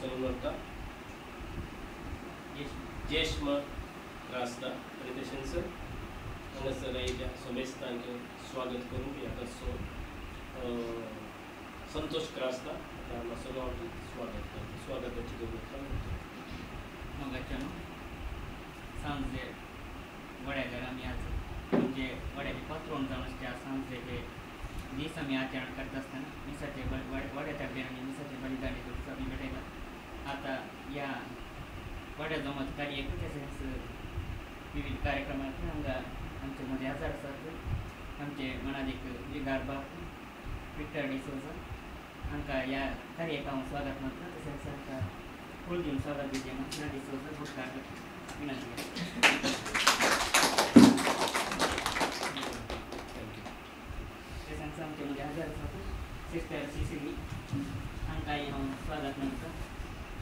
चलोवन व्हरता जेश्म क्रास्ता आनी तशेंच हांगासर आयिल्ल्या समेस्तांचें स्वागत करूंक ह्या कसो संतोष क्रास्ता आतां मातसो स्वागत करता स्वागताची दोन उतरां म्हणटा. मोगाच्यानो सांजे वड्याघर आमी आज म्हणजे वड्याचे पात्रोण जावन आसच्या सांजेचे दीस आमी आचरण करता आसतना मिसाचे वड्या तर्फे आमी मिसाचे बलिदान दिवस आमी भेटयला. आतां ह्या वड्या जमत कार्य तशेंच विविध कार्यक्रमांत हांगा आमचे मदें हजर आसात आमचे मनादीक विगार बाप विक्टर डिसोजा हांकां ह्या कार्याक हांव स्वागत मागता तशेंच हांकां फूल दिवन स्वागत दिवचें म्हणून डिसोजा मुखार विनंती करता. तशेंच आमचे मदें हजर आसात सिस्टर सिसिली हांकांय हांव स्वागत मागता.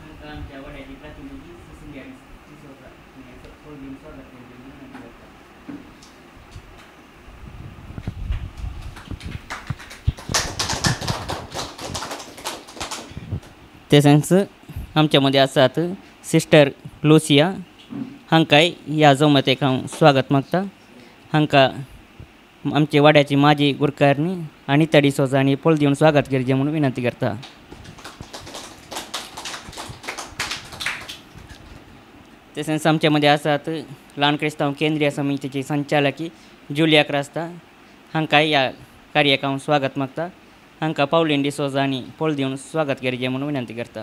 हांकां आमच्या वड्याची प्रतिनिधी सिसिलिया डिसोजा फूल दिवन स्वागत करचें म्हणून विनंती करता. तशेंच आमच्या मदें आसात सिस्टर लुसिया हांकांय ह्या जमतेक हांव स्वागत मागता. हांकां आमचे वाड्याची माजी गुरकारणी अनिता डिसोजा हांणी फूल दिवन स्वागत करचें म्हणून विनंती करता. तशेंच आमच्या मदें आसात ल्हान क्रिस्तांव केंद्रीय समितीची संचालकी जुलिया क्रास्ता हांकांय ह्या कार्याक हांव स्वागत मागता. हांकां पावलीन डिसोजा हांणी फूल दिवन स्वागत करचें म्हणून विनंती करता.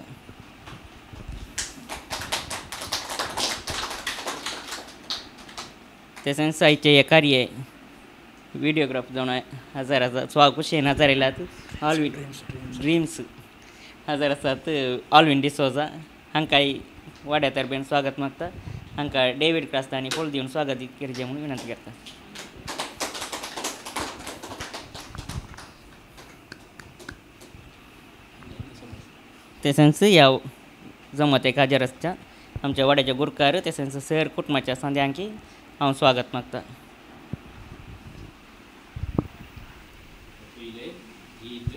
तशेंच आयचें हें कार्य विडियोग्राफ जावन हजर आसा स्वा कुशेन हजर आयल्यात ऑलवीन ड्रिम्स हजर आसात ऑलवीन डिसोजा हांकांय वाड्या तर्फेन स्वागत मागता. हांकां डेवीड क्रास्ता हांणी फूल दिवन स्वागत करचें म्हणून विनंती करता. तशेंच ह्या जमतेक हजर आसच्या आमच्या वाड्याचे गुरकार तशेंच सर कुटुंबाच्या सांद्यांकी हांव स्वागत मागता. पयलें गीत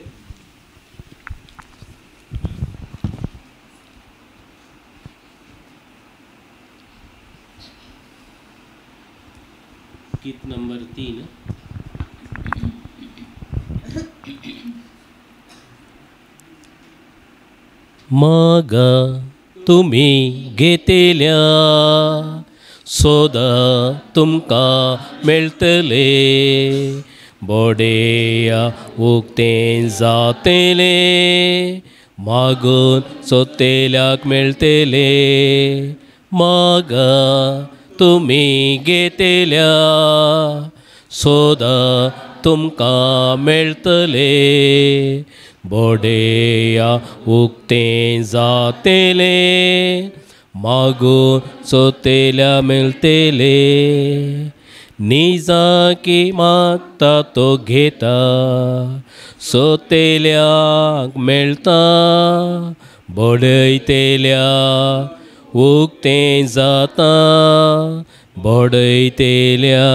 गीत नंबर 3. मागा तुमी घेतल्या सोदा तुमकां मेळटले बोडेया उक्तें जातले मागून सोदतेल्याक मेळटले. मागा तुमी घेतल्या सोदा तुमकां मेळटले बोडेया उक्तें जातले मागून सोदतेल्या मेळटले. निजाकी मागता तो घेता सोदतेल्याक मेळटा बडयतेल्या उक्तें जाता बडयतेल्या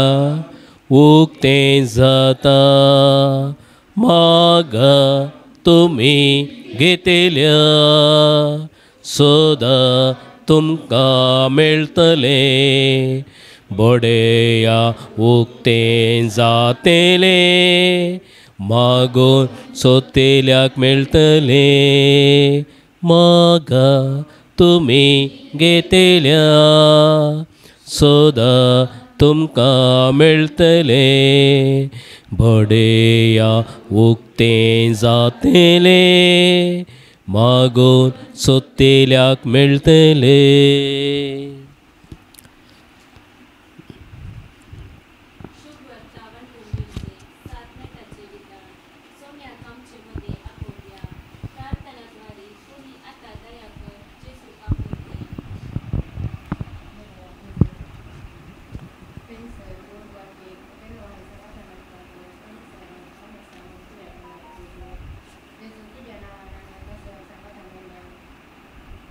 उक्तें जाता. मागा तुमी घेतल्या सोदा तुमकां मेळटले बोडेया उक्तें जातले मागून सोदतेल्याक मेळटले. मागा तुमी घेतल्या सोदा तुमकां मेळटले बोडेया उक्तें जातले मागून सोदतेल्याक मेळटले.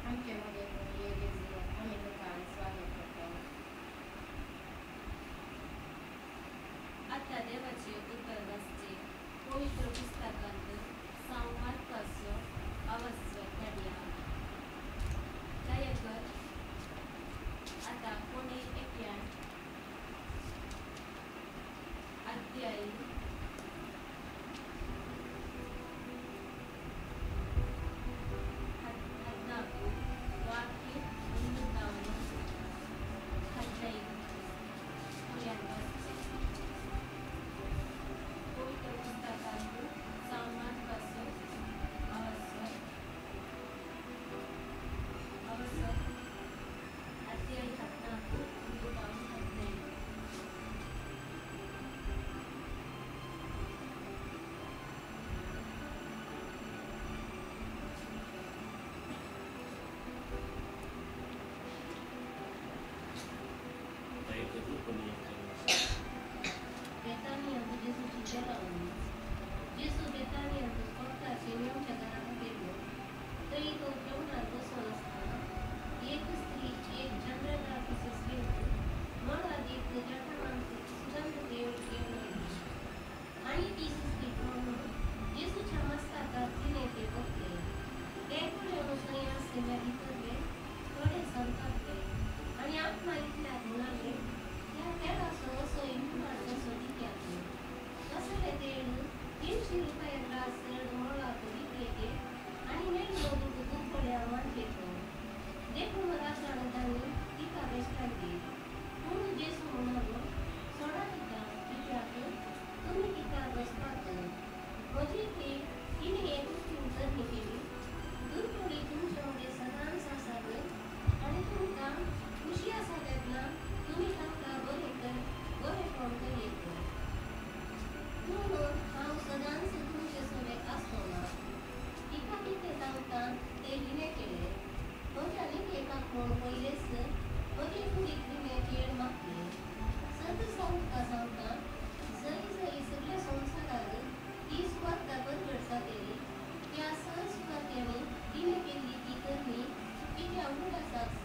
आमचे मदें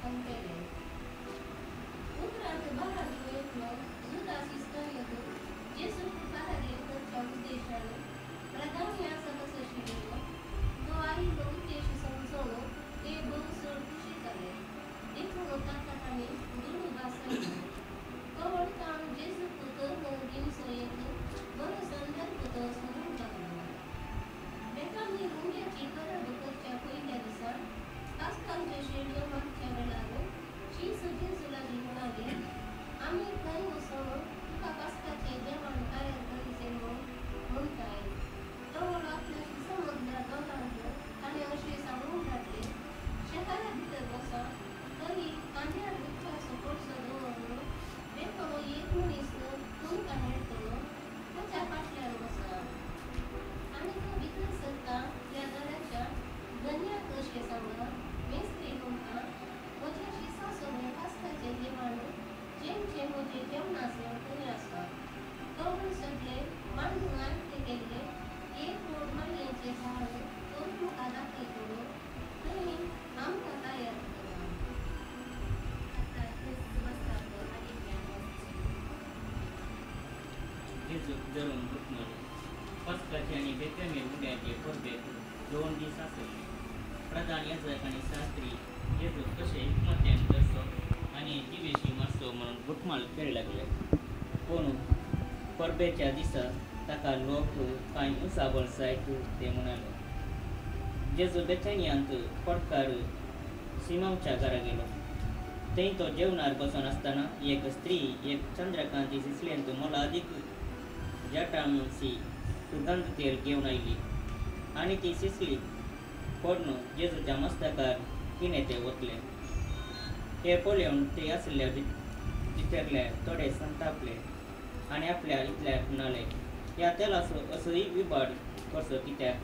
सांगतले. उपरांत 12 एकलो जुदास इस्कारियोत जेजूक पराधीन करच्या उद्देशान प्रधान याजकासरीं गेलो. तो आयिल्लो उद्देश समजून ते भोव चड खुशी जाले, देखून ताका तांणी दुडू भासयलो. तवळ ताण जेजूक धरून दिवचो एक बरो संदर्भ तो सोदूंक लागलो. बेथानी उंड्याची परब करच्या पयल्या दिसा पास्कालच्यो शेळयो मारच्या वेळार शीस जेजू लागीं म्हणाले, आमी खंय वचून तुका पास्काचें जेवण तयार करीचें म्हूण म्हणटाय. तवळ आपल्या शिसां मदल्या दोगांक ताणें अशें सांगून धाडलें, शेतारा भितर वचा, थंय खांद्यार उदकाचो कोळसो दवरून वेतलो एक मनीस तुमकां मेळटलो, ताच्या फाटल्यान वचा. आनी तो भितर सरता त्या घराच्या धनयाक अशें सांगा, मेस्त्री म्हणटा, म्हज्या शिसां सगळें पास्काचें जेवण जेवचें म्हजें जेवणाचें थंय आसा. तवळ सगळें मांडून आयतें केल्लें एक व्हड माळयेचें झाड तो तुमकां दाखयतलो, थंय आमकां तयार करा. आतां क्रिस्त बसता तो आदित्यान वचचें. जेजूक धरून घुटमळ. पस्काचे आनी बेथानी उंड्याचे परबेक 2 दीस आसले. प्रधान याजक आनी शास्त्री जेजूक कशें हिकमतेन धरचो आनी जिवेशी मारचो म्हणून घुटमळ खेळ लागले. पूण परबेच्या दिसा ताका लोक कांय उंचाबळ जायत ते म्हणाले. जेजू बेथानियांत पडकार सिमांवच्या घरा गेलो. थंय तो जेवणार बसून आसतना एक स्त्री एक चंद्रकांती सिसलेंत मोलादीक जटामांसी सुगंध तेल घेवन आयली आनी ती सिसली पडून जेजूच्या मस्तकार तिणें तें ओतलें. हें पळोवन ते आसल्या भितरले थोडे संतापले आनी आपल्या इतल्याक म्हणाले, ह्या तेलाचो असोय विबाड करचो कित्याक?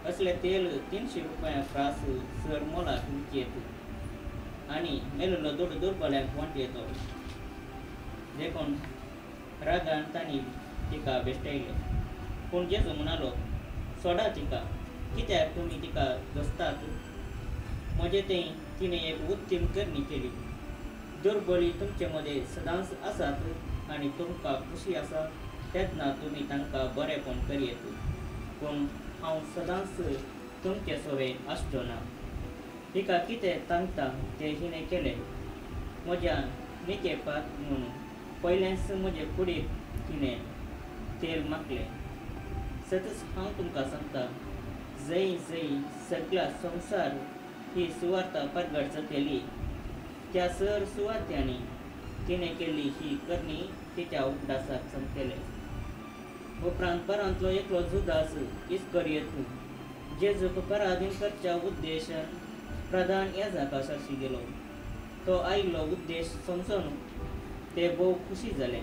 असलें तेल 300 रुपया प्रास चड मोलाक विकयेत आनी मेल्लो दुडू दुर्बल्यांक वांटयेतो. देखून रागान तांणी तिका भेश्टायलें. पूण जेजू म्हणालो, सोडा तिका, कित्याक तुमी तिका दसतात? म्हजें थंय तिणें एक उत्तीम करणी केली. दुर्बली तुमचे मदें सदांच आसात आनी तुमकां खुशी आसा तेन्ना तुमी तांकां बरेंपण करयेत, पूण हांव सदांच तुमचे सवे आसचो ना. तिका कितें तांकता तें हिणें केलें. म्हज्या निकेपाक म्हूण पयलेंच म्हजे कुडीक तिणें तेल माखलें. सतच हांव तुमकां सांगता, जंय जंय सगळ्या संवसार ही सुवार्ता परगट जातली त्या सर सुवात्यांनी तिणें केल्ली ही करणी तिच्या उगडासाक सांगतले. उपरांत बरांतलो एकलो जुदास इस्करियत जेजूक पराधीन करच्या उद्देशान प्रधान याजका सरशी गेलो. तो आयिल्लो उद्देश समजून ते भोव खुशी जाले,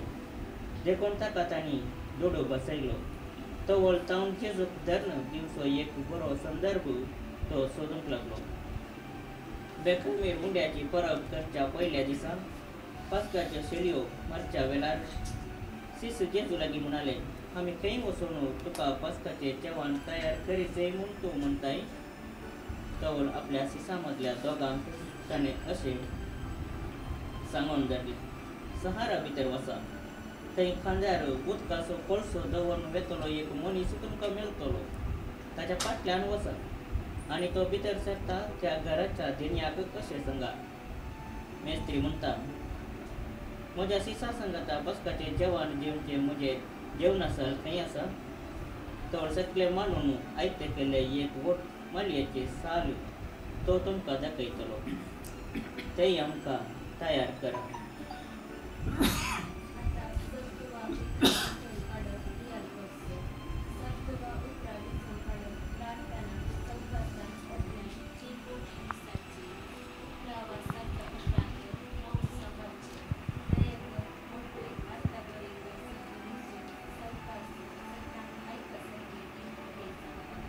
देखून ताका तांणी दुडू बसयलो. तवळ तावन जेजूक धरून दिवचो एक बरो संदर्भ तो सोदूंक लागलो. बेखमीर उंड्याची परब करच्या पयल्या दिसा पास्काच्यो शेळयो मारच्या वेळार शिस जेजू लागीं म्हणाले, आमी खंय वचून तुका पास्काचें जेवण तयार करीचें म्हूण तूं म्हणटाय? तवळ आपल्या शिसां मदल्या दोगांक ताणें अशें सांगून धाडलें, सहारा भितर वचा, थंय खांद्यार उदकाचो कोळसो दवरून वेतलो एक मनीस तुमकां मेळटलो, ताच्या फाटल्यान वचा आनी तो भितर सरता त्या घराच्या धनयाक कशें सांगा, मेस्त्री म्हणटा, म्हज्या शिसां सांगाता बसकाचें जेवण जेवचें म्हजें जेवणासाल खंय आसा? तवळ सगळें मांडून आयतें केल्लें एक व्हड मालयेचें साल तो तुमकां दाखयतलो, तेंय आमकां तयार करा. आतां सत्वा वेंचून काडप तयार करचें. सत्वा उतरां वेंचून काडप प्रार्थना संवादान ओतल्यान ती गोडी दिसाची. 11 वा 7 उपरांत मौन सांबाळचें. दयेक मोटवे आर्ताबरी करचें न्हेसून सावकास सगळ्यांक आयकसारकें तें मोटें सांगा.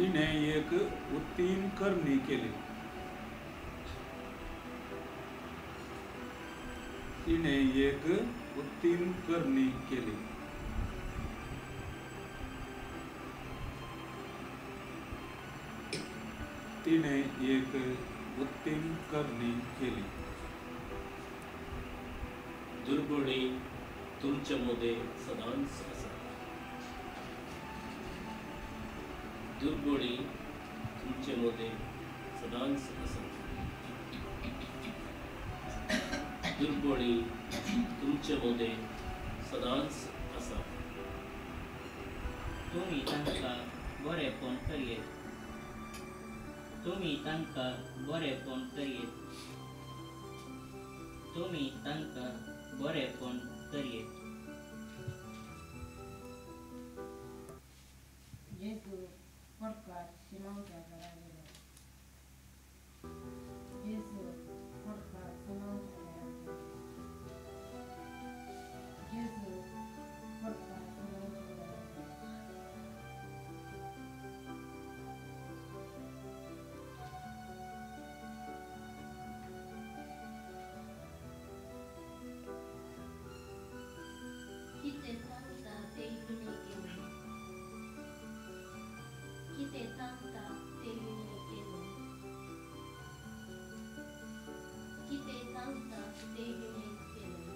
तिणे एक उत्तीम करणी केली. तिणे एक उत्तीम करणी केली. तिणे एक उत्तीम करणी केली. दुर्बळी तुमचे मदें सदांच आसा. दुर्बळी तुमचे मदें सदांच आसा. दुर्बळी तुमचे मदें सदांच आसा. तुमी तांकां बरेपण करयेत. तुमी तांकां बरेपण करयेत. तुमी तांकां बरेपण करयेत. जेजू पोटकार सिमांवच्या घरा गेलो. जेजू पोटकार सिमांवच्या घरा गेलो. जेजू पोटकार सिमांवच्या घरा गेलो. कितें सांगता तें हिणें केलें. कितें सांगता तें हिणें केलें. कितें सांगता तें हिणें केलें.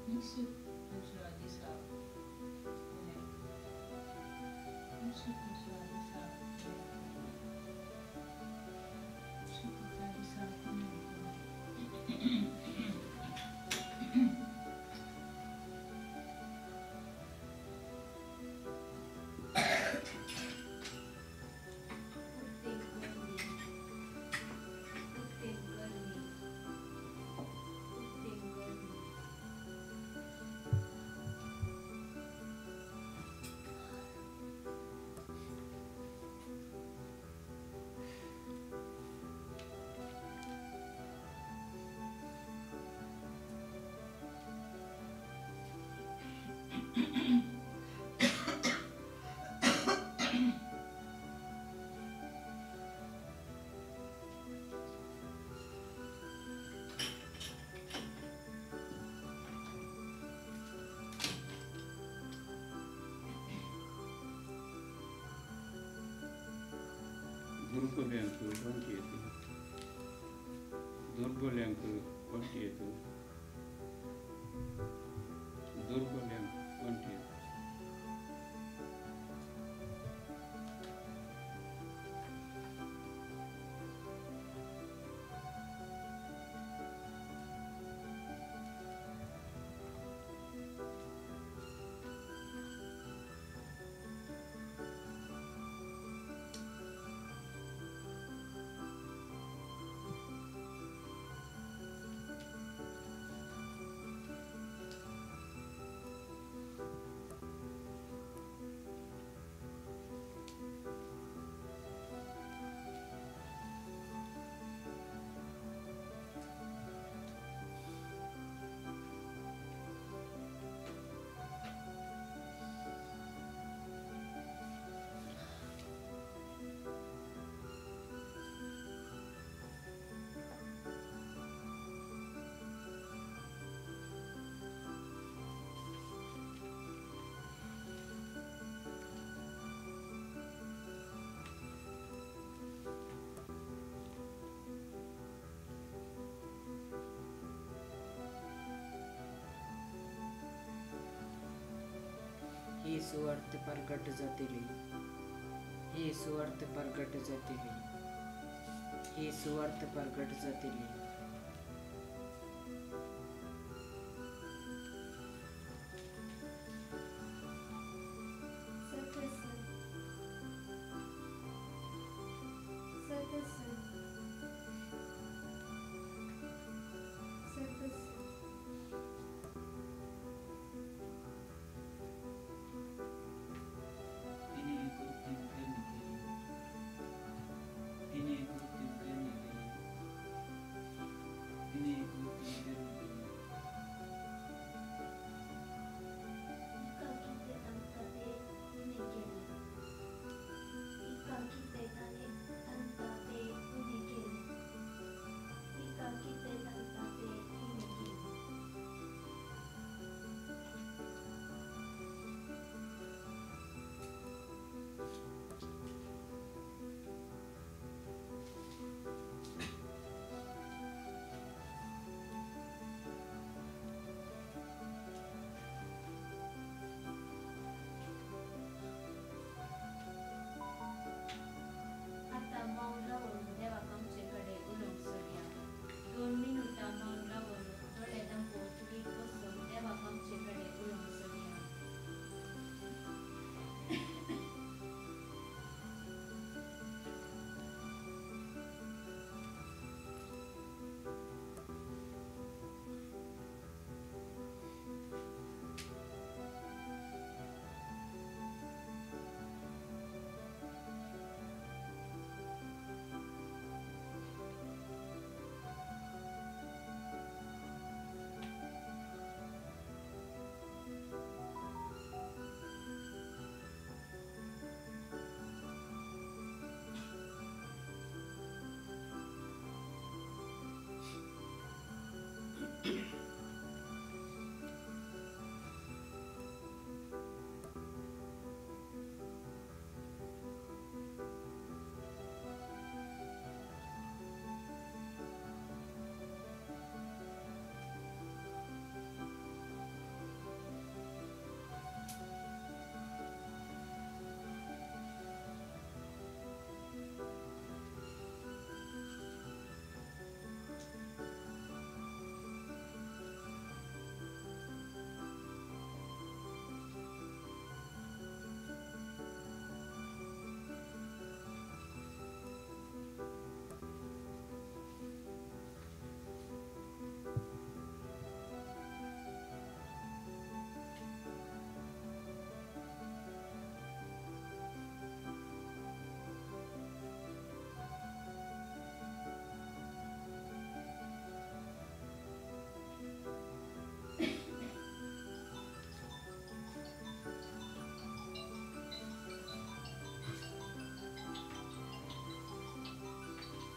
मिस दुसऱ्या दिसा पुणे. मिस दुसऱ्या दिसा पुणे. मिस दुसऱ्या दिसा पुणे. उत्तीम करणी. उत्तीम करणी. उत्तीम करणी. दुर्बल्यांक वांटयेत. दुर्बल्यांक वांटयेत. दुर्बल्यांक वांटयेत. ही सुवार्थ प्रगट जातली. ही सुवार्थ प्रगट जातली. ही सुवार्थ प्रगट जातली.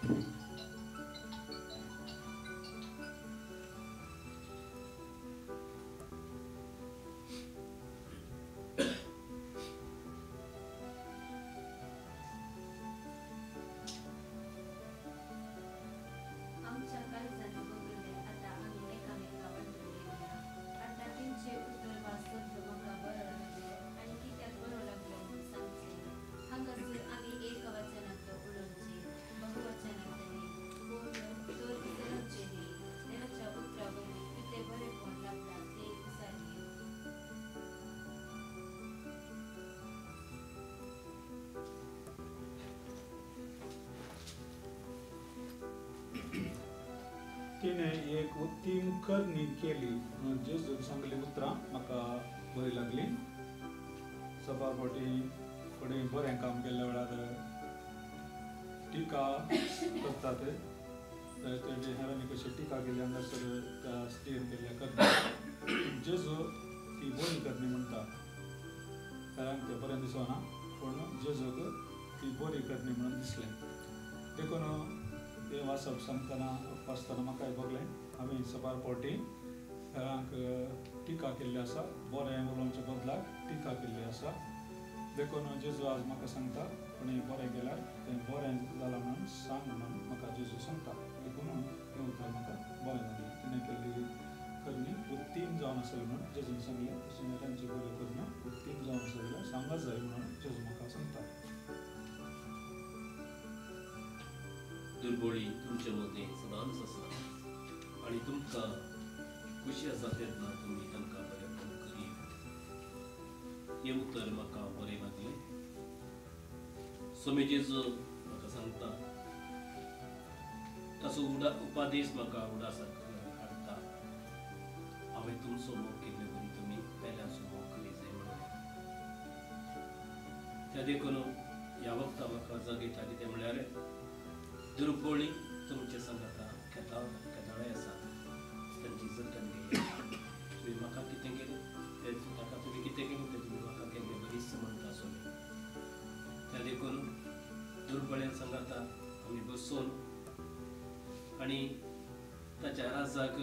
आमच्या काळजांत बगले आतां आमी एकामेका वांटून घेवया. आतां तेंचे उतर वा शब्द म्हाका बरो लागलो आनी कित्याक बरो लागलो म्हूण सांगचें. हांगासर आमी एक वचनांत उलोवचें, बहुवचनांत न्ही, पूण तर विसरचें न्ही. देवाच्या उतरा वरवीं कितें बरेंपण लाबलां तें विसारचें. तिणें एक उत्तीम करणी केली म्हणून जेजून सांगली उतरां म्हाका बरी लागली. सबार फावटी फुडें बरें काम केल्ल्या वेळार टिका करतात, तेजे हेरांनी कशी टिका केली हांगासर त्या स्त्रियेन केल्ल्या करणी जेजू ती बरी करणी म्हणटा. हेरांक तें बरें दिसना पूण जेजूक ती बरी करणी म्हणून दिसलें. देखून तें वाचप सांगतना वाचतना म्हाकाय भोगलें आमी सबार फावटी हेरांक टिका केल्ली आसा, बरें उलोवच्या बदलाक टिका केल्ली आसा. देखून जेजू आज म्हाका सांगता कोणी बरें केल्यार तें बरें जालां म्हणून सांग म्हणून म्हाका जेजू सांगता. देखून तें उतर म्हाका बरें लागलें. तिणें केल्ली करणी उत्तीम जावन आसली म्हणून जेजून सांगलें, तशें हेरांची बऱ्यो करण्यो उत्तीम जावन आसा जाल्यार सांगत जाय म्हणून जेजू म्हाका सांगता. दुर्बोळी तुमचे मदें सदांच आसा आनी तुमकां खुशी आसा तेन्ना तुमी तांकां बरेंपण करीत. हें उतर म्हाका बरें लागलें. स्वामी जेजू म्हाका सांगता, ताचो उपादेश म्हाका उडासाक हाडटा. हांवें तुमचो मोग केल्ले वरी तुमी पेल्यांचो मोग करी जाय म्हणून. त्या देखून ह्या वखदा म्हाका जगयता कितें म्हळ्यार दुर्बोळी तुमचे सांगाता केदाळाय आसा तांची जतन घेयात. तुवें म्हाका कितें केलें तें ताका तुवें कितें केलें तें तुमी म्हाका केल्लें बरीच म्हणटा आसली. त्या देखून दुर्बळ्यां सांगाता आमी बसून आनी ताच्या राजाक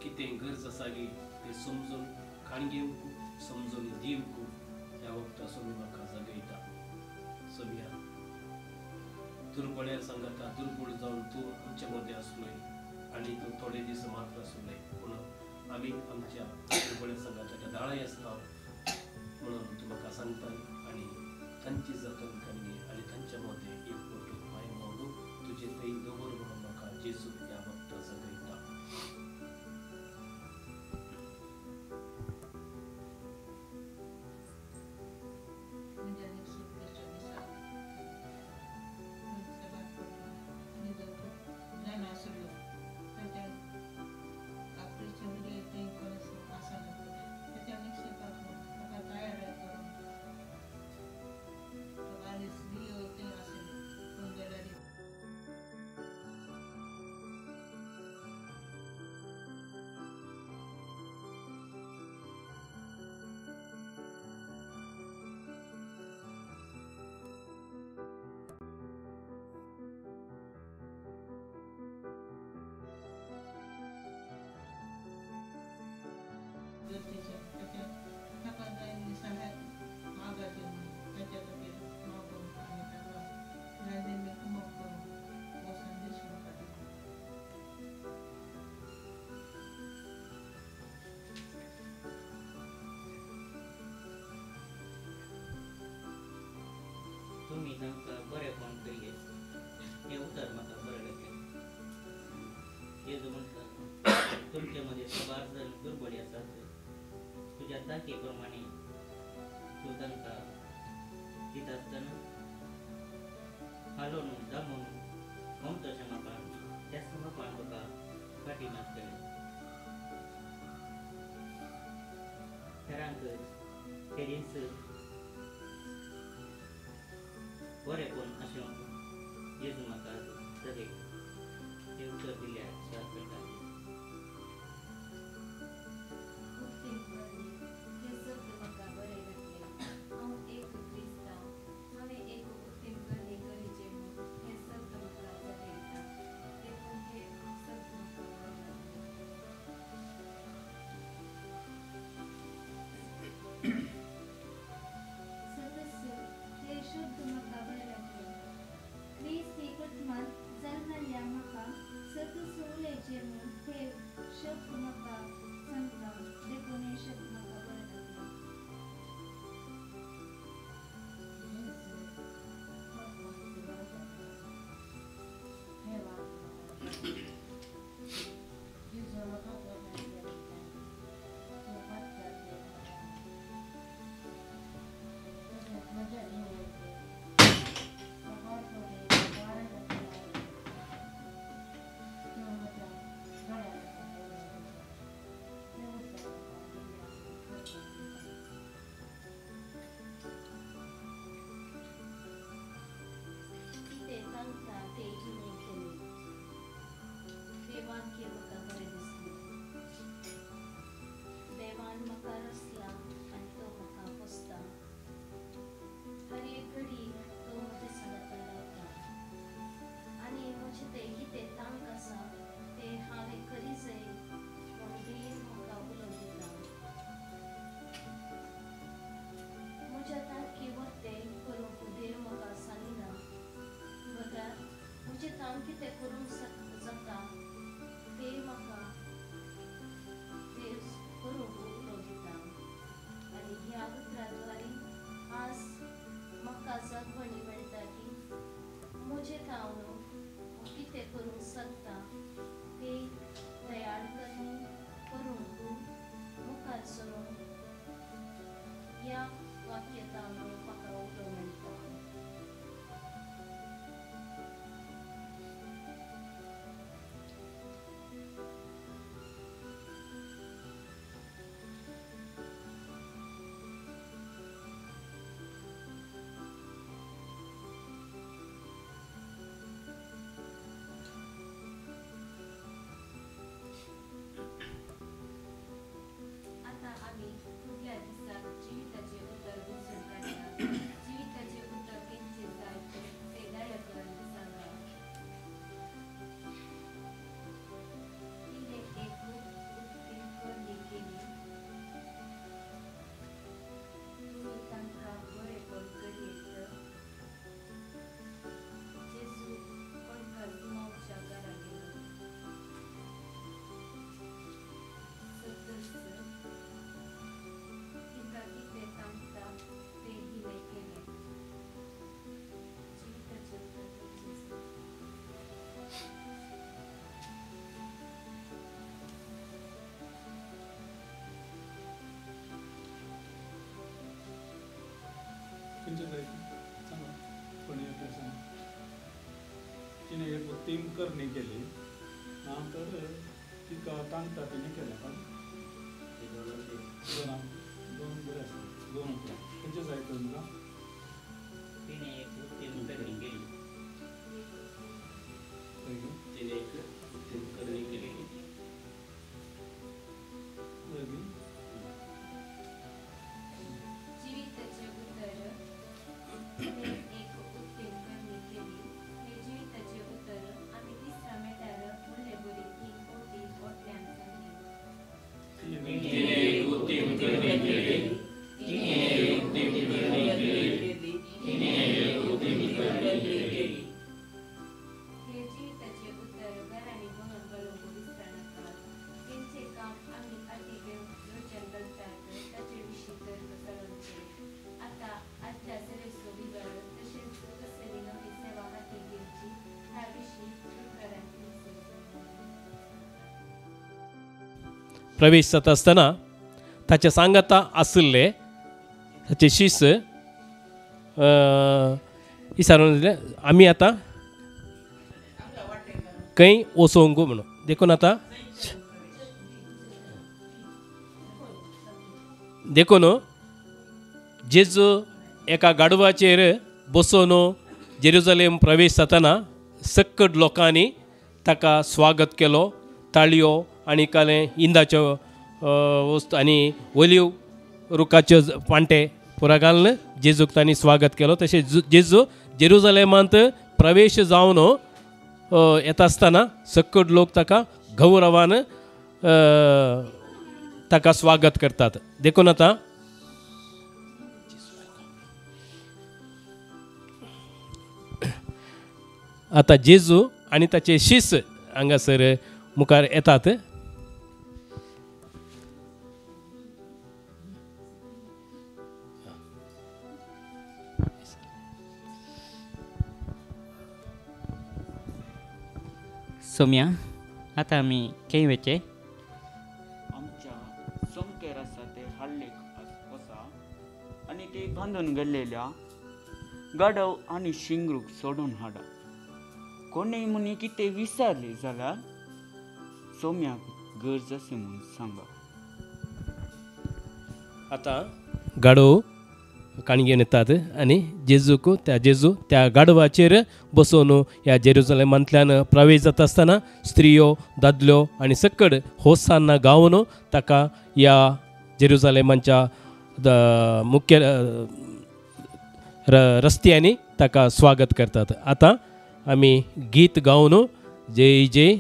कितें गरज आसा गी तें समजून खाण घेवंक समजून दिवंक ह्या वखदा स्वामी म्हाका जगयता. सोमिया दुर्बळ्या सांगाता दुर्बळ जावन तूं आमच्या मदें आसलोय आनी तूं थोडे दीस मात्र आसलोय, पूण आमी आमच्या दुर्बळ्या सांगाता केदाळाय आसता म्हणून तूं म्हाका सांगता आनी तांची जतन करणी आनी तांच्या मदें एक फोटो माय मोग तुजे थंय दवर म्हणून म्हाका जेजू ह्या वखदा जगयता. ताका जाय मागाचें म्हणून ताच्या खातीर मागून आमी ताका जाय कुमक करून हो संदेश म्हाका दिता. तुमी तांकां बरेंपण करिये हें उतर म्हाका बरें लागलें. जेजू म्हणटा तुमचे मदीं सबार जण दुर्बळी आसात, तुज्या तांकी प्रमाणे तूं तांकां दिता आसतना हालोवन दामून ममताच्या मापान त्याच मापान तुका फाटी मारतले. हेरांक खेरीज बरेंपण अशें जेजू म्हाका जगयता. हें उतर दिल्यार स्वाद मेळटा. उत्तीम करणी हें शब्द म्हाका बरें लागलें. हांव एक क्रिस्तांव, हांवें एक उत्तीम करणी करीचे म्हूण हें शब्द म्हाका जगयता. थावन कितें करूंक जाता ते म्हाका ते करूंक उलो दिता आनी ह्या उतराद्वारे आज म्हाका जगवणी मेळटा की म्हजे थावन कितें करूंक शकता ते तयार करूंक मुखार सरून ह्या वाक्यतान म्हाका उलो मेळटा. आता आमी फुडल्या दिसाक जिविताचे उतर वेंचून काडटा. जिविताचे उतर केंचे जाय ते दया करून सांगा. तिणे एक उत्तीम करणी केली. तुमी तांकां बरेपण करीत. जेजू कोणका सिमांवच्या घरा गेलो. सदस्य तिका कितें सांगता ते हिणें केलें. जिविताचें उतर खंयचें जाय? खंयचें जाय सांगा कोणी येतलें सांगा. तिणें एक उत्तीम करणी केली ना तर तिका तांकता तिणें केलें. पण दोन दोन बरें आसा दोन उतरां खंयचें जाय तर तुमकां? तिणे एक उत्तीम करणी केली. तिणे एक उत्तीम करणी केली. जिविताचें उतर तिणे एक उत्तीम करणी केली. हे जिविताचें उतर आमी तिसऱ्या मेटार फुडले बरी 3 कोटी ओटल्यान सांगली. तिणे एक उत्तीम करणी केली. तिणे एक उत्तीम करणी केली. तिणे एक उत्तीम करणी केली. हे जिविताचें उतर घरांनी म्हणून घालूंक विसरा नाका. तेंचें काम आमी आदी योजन घालतात ताचे विशीं तर्क चलोवचे. आतां आदल्या सेवेचो बिगाड तशेंच कसली नवी सेवा हाती घेवची ह्या विशीं सरकारान प्रवेश जाता आसतना ताचे सांगाता आशिल्ले ताचे शिस विचारून दिलें आमी आतां खंय वचोंक म्हणून. देखून आतां देखून जेजू एका गाडवाचेर बसोवन जेरुजलेम प्रवेश जातना सक्कड लोकांनी ताका स्वागत केलो. ताळयो आनी कालें इंदाच्यो वस्तू आनी ओलीव रुखाच्यो पांटे पुरा घालून जेजूक तांणी स्वागत केलो. तशें जेजू जेरुजलेमांत प्रवेश जावन येता आसतना सक्कड लोक ताका गौरवान ताका स्वागत करतात. देखून आतां आतां जेजू आनी ताचे शिस हांगासर मुखार येतात. सोम्या आतां आमी खंय वचचें? आमच्या सोमकेर आसा ते हाडले वसा आनी ते बांदून गेल्लेल्या गाडव आनी शिंगरूक सोडून हाडा. कोणूय म्हणी कितें विचारलें जाल्यार सोम्याक गरज आसा म्हूण सांगा. आतां गाडव काणी घेवन येतात आनी जेजूक त्या जेजू त्या गाडवाचेर बसोवन ह्या जेरुजलेमांतल्यान प्रवेश जाता आसतना स्त्रियो दादल्यो आनी सक्कड होसाना गावन ताका ह्या जेरुजलेमाच्या मुख्य रस्त्यांनी ताका स्वागत करतात. आतां आमी गीत गावन जय जय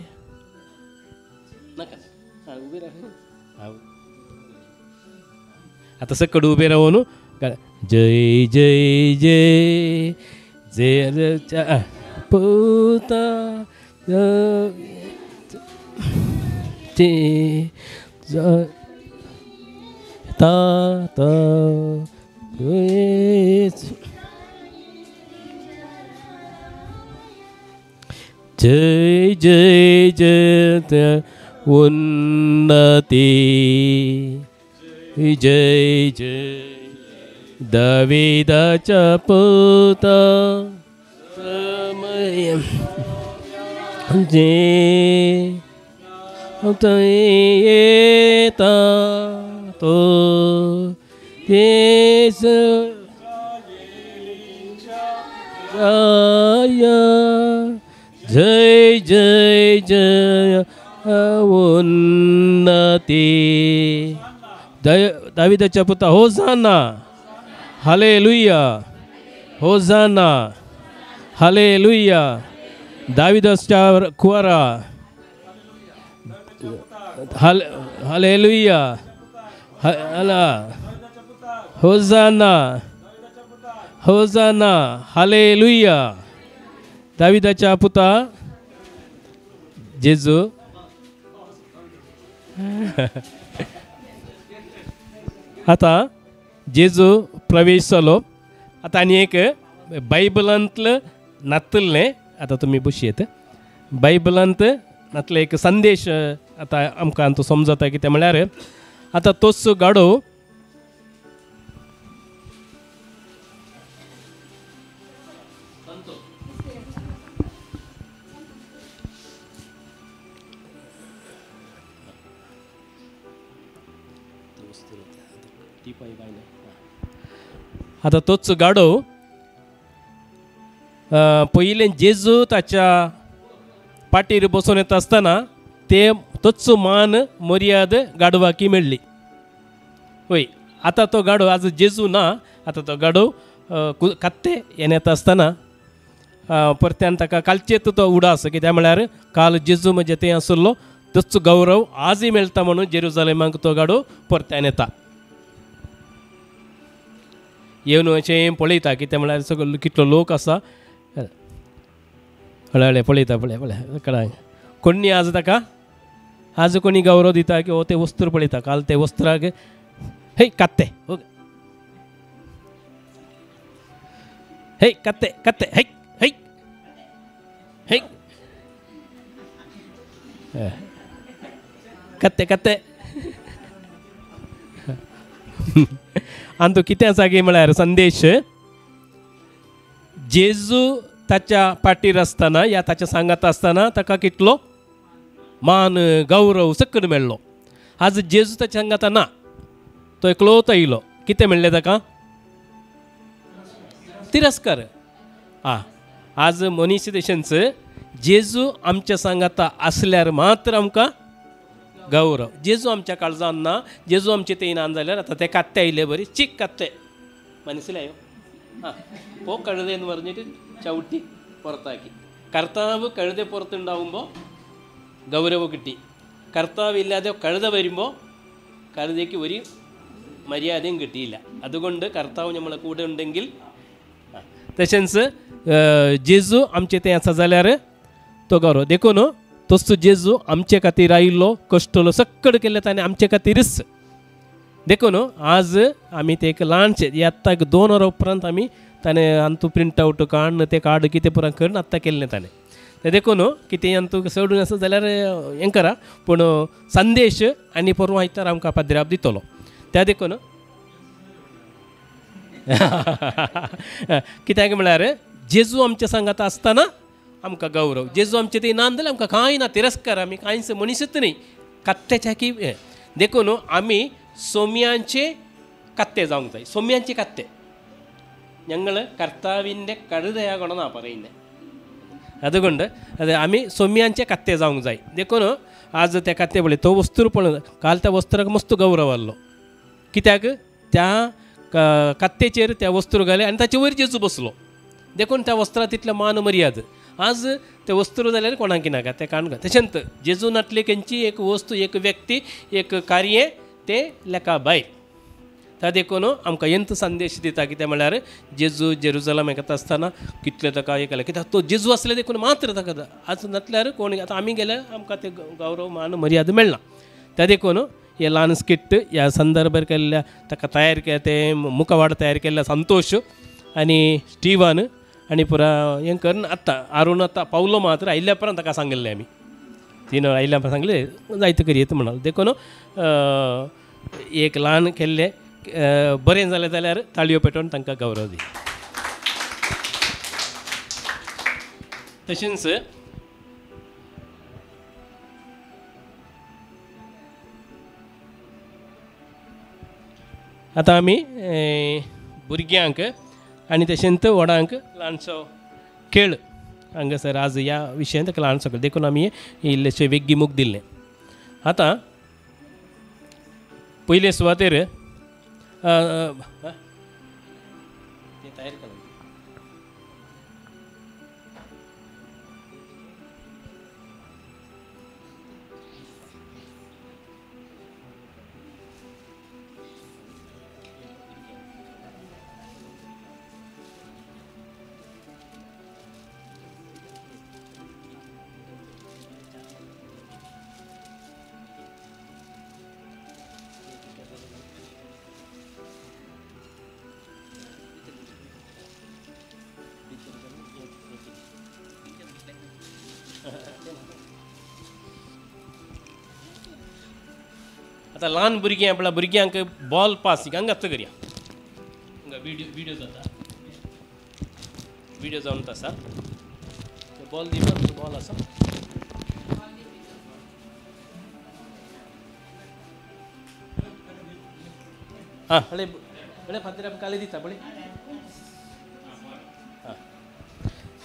आतां सक्कड उबे रावन जय जय जय जय पुता जय जय जय उन्नती जय जय दावीदाच्या पुता समय जे येता तो तेस जय जय जय उन्नती दावीदाच्या पुता होसाना हालेलुया होसाना हालेलुया दावीदाच्या कुवारा हालेलुया होसाना होसाना हालेलुया दावीदाच्या पुता जेजू. आतां जेजू प्रवेश जालो. आतां आनी एक बायबलांतलें नातलें आतां तुमी बशयत बायबलांत नातलें एक संदेश आतां आमकां तो समजता कितें म्हळ्यार आतां तोच गाडो आतां तोच गाडो पयलें जेजू ताच्या पाटीर बसून येता आसतना ते तोच मान मर्याद गाडवाकी मेळ्ळी. वय आतां तो गाडो आज जेजू ना, आतां तो गाडो कात्ते येन येता आसतना परत्यान ताका कालचेत तो उडास कित्याक म्हळ्यार काल जेजू म्हणजे थंय आसलो तोच गौरव आजूय मेळटा म्हणून जेरुजलेमाक तो गाडो परत्यान येता. येवन अशें पळयता कितें म्हळ्यार सगळो कितलो लोक आसा हळहळे पळयता पळय पळय कळाय कोणी आज ताका आज कोणी गौरव दिता की हो ते वस्त्र पळयता काल ते वस्त्राक हे कात्ते हे कात्ते कात्ते हे हे हे कात्ते कात्ते. आनी तो कितें आसा की म्हळ्यार संदेश जेजू ताच्या पाटीर आसतना या ताच्या सांगात आसतना ताका कितलो मान गौरव सकल मेळ्ळो. आज जेजू ताच्या सांगाता ना, तो एकलोच आयलो. कितें मेळ्ळें ताका? तिरस्कार. आं आज मनीस तशेंच जेजू आमच्या सांगाता आसल्यार मात्र आमकां गौरव. जेजू आमच्या काळजान ना, जेजू आमचे थंय ना जाल्यार आतां ते कात्ते आयले बरी चीक कात्ते മനസ്സിലായോ? ആ പോ കഴുതയെന്ന് പറഞ്ഞിട്ട് ചവിട്ടി പുറത്താക്കി. കർത്താവ് കഴുത പുറത്തുണ്ടാവുമ്പോൾ ഗൗരവം കിട്ടി. കർത്താവില്ലാതെ കഴുത വരുമ്പോൾ കഴുതയ്ക്ക് ഒരു മര്യാദയും കിട്ടിയില്ല. അതുകൊണ്ട് കർത്താവ് നമ്മളെ കൂടെ ഉണ്ടെങ്കിൽ तशेंच जेजू आमचे थंय आसा जाल्यार तो गौरव. देखून तोच जेजू आमचे खातीर आयिल्लो, कश्टलो, सक्कड केल्लें ताणें आमचे खातीरच. देखून आज आमी ते एक ल्हानशें आत्तां एक 2 वरां उपरांत आमी ताणें आमतू प्रिंट आवट काडून तें कार्ड कितें पुराय करून आत्तां केल्लें ताणें. तें देखून कितें आमतू चडून आसा जाल्यार हें करा, पूण संदेश आनी पोरवां आयतार आमकां पाद्राब दितलो. त्या देखून कित्याक म्हळ्यार जेजू आमच्या सांगाता आसतना आमकां गौरव, जेजू आमचे थंय ना जाल्यार आमकां कांय ना, तिरस्कार, आमी कांयच मनीसच न्ही, कात्त्याच्या की. देखून आमी सोम्यांचे കത്തെ जावंक जाय. സൊമ്യാഞ്ചെ കത്തെ ഞങ്ങൾ കർത്താവിൻ്റെ കഴുതയാകണമെന്നാണ് പറയുന്നത്. അതുകൊണ്ട് അത് आमी सोम्यांचे कत्ते जावंक जाय. देखून आज त्या कत्ते पळय तो वस्त्र पळय काल त्या वस्त्राक मस्त गौरव आहलो. कित्याक त्या कत्तेचेर त्या वस्त्र घालें आनी ताचे वयर जेजू बसलो. देखून त्या वस्त्राक तितलें मान मर्याद. आज ते वस्त्र जाल्यार कोणाक नाका तें काण. तशेंच जेजू नातले खंयची एक वस्तू, एक व्यक्ती, एक कार्य तें लेखा भायर. त्या देखून आमकां यंत संदेश दिता कितें म्हळ्यार जेजू जेरुजलम येता आसतना कितलें ताका हें केलें कित्याक तो जेजू आसले देखून मात्र ताका आज नासल्यार कोण आतां आमी गेल्यार आमकां ते गौरव मान मर्यादा मेळना. त्या देखून हे ल्हान स्किट ह्या संदर्भार केल्ल्या ताका तयार केलें तें मुखावाड तयार केल्ल्या संतोश आनी स्टिवन आनी पुरा हें करून आतां आरून आतां पावलो मात्र आयिल्ल्या उपरांत ताका सांगिल्लें आमी 3 वर आयिल्ल्या उपरांत सांगलें जायते करयेत म्हणून देखून एक ल्हान केल्लें बरें जालें जाल्यार ताळयो पेटोवन तांकां गौरव दी. तशेंच आतां आमी भुरग्यांक आनी तशेंच व्हडांक ल्हानसो खेळ हांगासर आज ह्या विशयांत ल्हानसो खेळ देखून आमी इल्लेशें वेग्गी मूक दिल्लें. आतां पयले सुवातेर तयार केलें आतां ल्हान भुरगीं आपल्या भुरग्यांक बॉल पास हांगाच करया हांगा व्हिडियो व्हिडियो जाता व्हिडियो जावन आसा बॉल दिवपाक बॉल आसा आं हळे हळे फातर काले दिता पळय.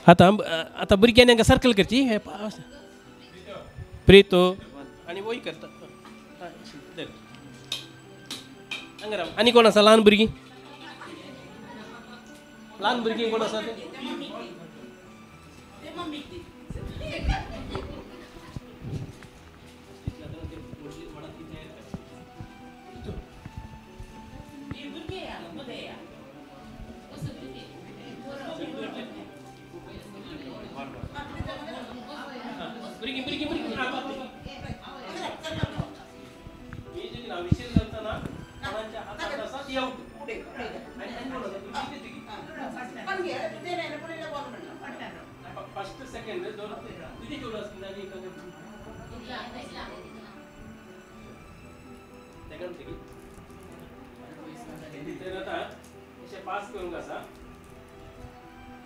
आतां आतां भुरग्यांनी हांगा सर्कल करची प्रितो आनी वय करता. आनी कोण आसा ल्हान भुरगीं ल्हान भुरगीं कोण आसा ते भुरगीं भुरगीं भुरगीं फर्स्ट सेकंड तुझे चोड अशें पास करूंक आसा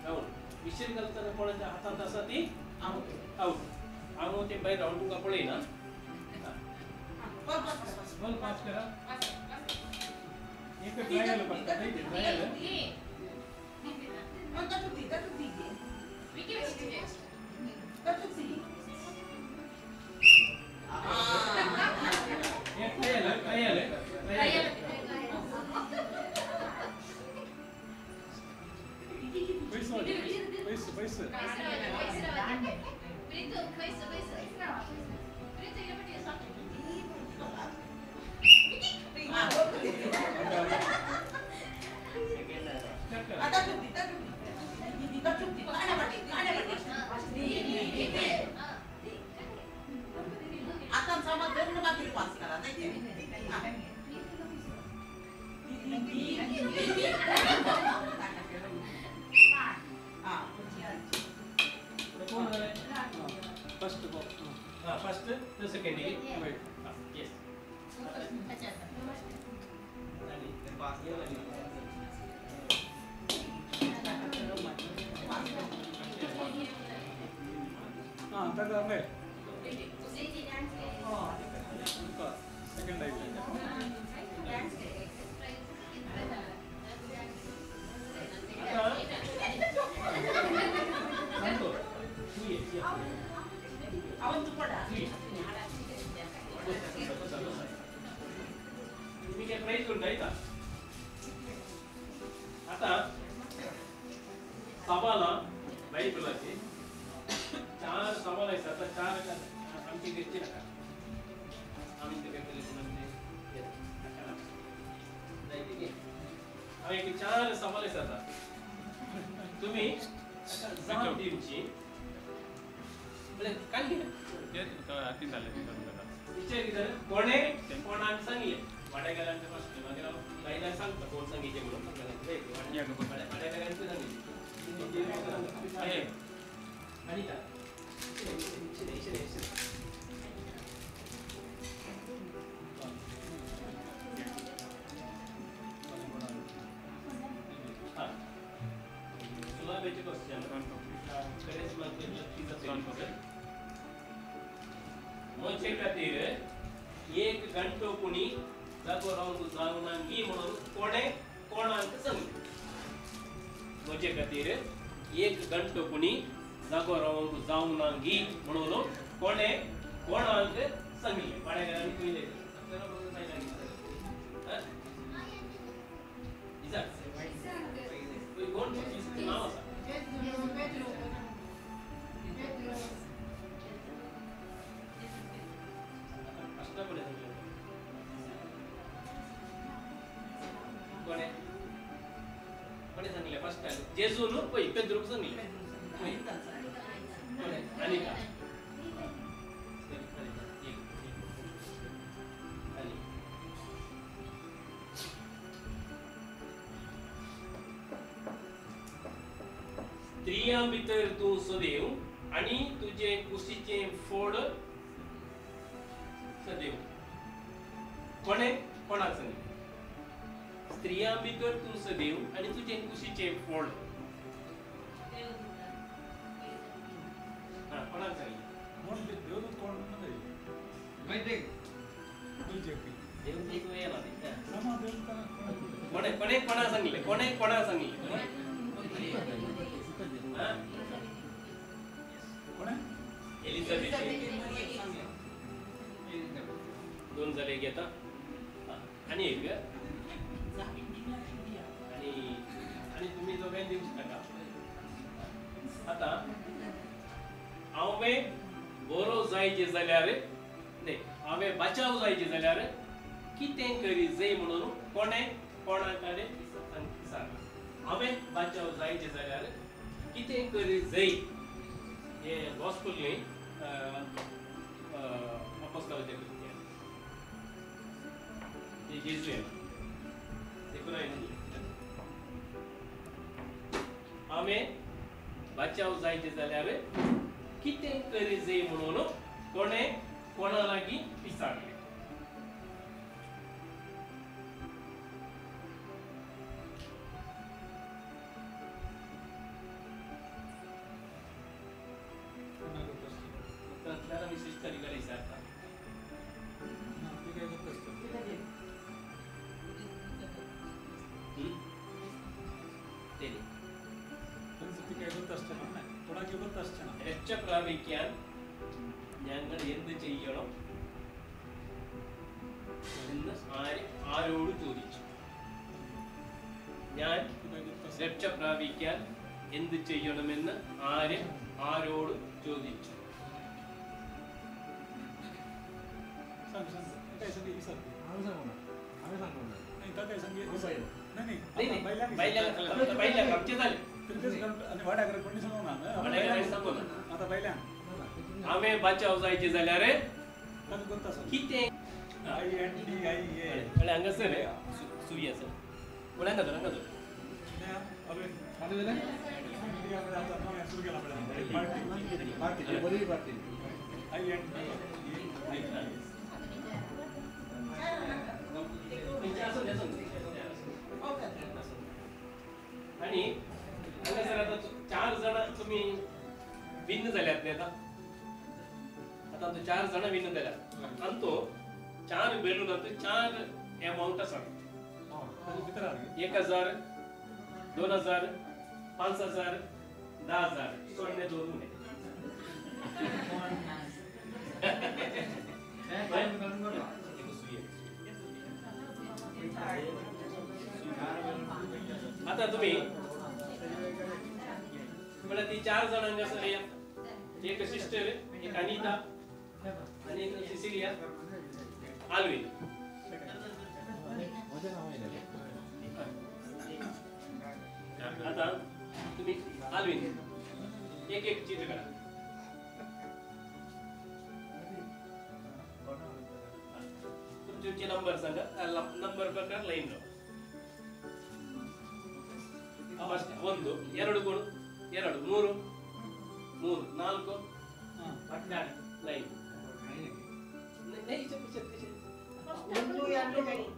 रावंड विशीर घालतना कोणाच्या हातांत आसा ती आवट. हांव ते भायर रावंड तुमकां पळयना बॉल पास करा एक ट्रायल ट्रायल हांव एक चार सवाल आसा तुमी जाप दिवची काल विचार कितें कोणे कोणाक सांगलें वाड्यागारांचे प्रश्न मागीर हांव बायलांक सांगता कोण सांगिचें म्हणून वाड्यागारांचे सांगिल्लें अनिता म्हजे खातीर एक घंटो कोणी जागो रावंक जावना गी म्हणून कोणे कोणाक सांगलें. म्हजे खातीर एक घंटो कोणी जागो रावंक जावना गी म्हणून कोणे कोणाक सांगलें. वाड्याघरांनी पयलें कोण नांव आसा कोणे कोणे सांगलें फर्स्ट टायम जेजून पळय पेद्रूक सांगलें कोणे अनिता स्त्रियां भितर तूं सदैव आनी तुजे कुशीचें फोड सदैव. कोणे कोणाक सांगलें? स्त्रियां भितर तूं सदैव आनी तुजे कुशीचें फोड. हां कोणाक सांगलें? देवदूत कोण कोणे कोणे कोणाक सांगलें? कोणे कोणाक सांगलें? एलिझाबेथ. दोन जाले घेता आनी एक आनी आनी तुमी दोगांय दिवंक शकता. आतां हांवें बरो जायचें जाल्यार न्ही हांवें बचाव जायचें जाल्यार कितें करी जाय म्हणून कोणें कोणा कडेन सांगलें. हांवें बचाव जायचें जाल्यार कितें करी जाय हें गॉस्पल न्ही अपोस्तालाचें कृत्य तें जेजू देखून हांवें म्हणलें हांवें बचाव जायचें जाल्यार कितें करी जाय म्हणून कोणें कोणा लागीं विचारलें. രക്ഷ പ്രാപിക്കാൻ ഞങ്ങൾ എന്ത് ചെയ്യണം എന്ന് ആരോട് ചോദിച്ചു. ഞാൻ രക്ഷ പ്രാപിക്കാൻ എന്ത് ചെയ്യണമെന്ന് ആര് ആരോട് ചോദിച്ചു. हांवें बचाव जायचें जाल्यार कितें हांगासर सुरी आसा पूण हांगा धर हांगा धर आनी हांगासर आतां चार जाणां तुमी भिन्न जाल्यात न्ही. आतां आतां आमचो चार जाणां भिन्न जाल्यात आनी चार बेलूनांत चार एमावंट आसा. 1000, 2000, 5000, 10000. 0 2 उणे. आतां तुमी म्हळ्यार ती चार जाणांक आसा एक सिस्टर, एक अनिता आनी एक सिसिलिया आल्विन. आता तुम्ही आलविन एक एक चित्र काढा. तुमचे नंबर सांगा, नंबर प्रकार लाईन लावा. ಫಸ್ಟ್ 1 2 ಕೊಡು 2 3 3 4 ಲೈನ್.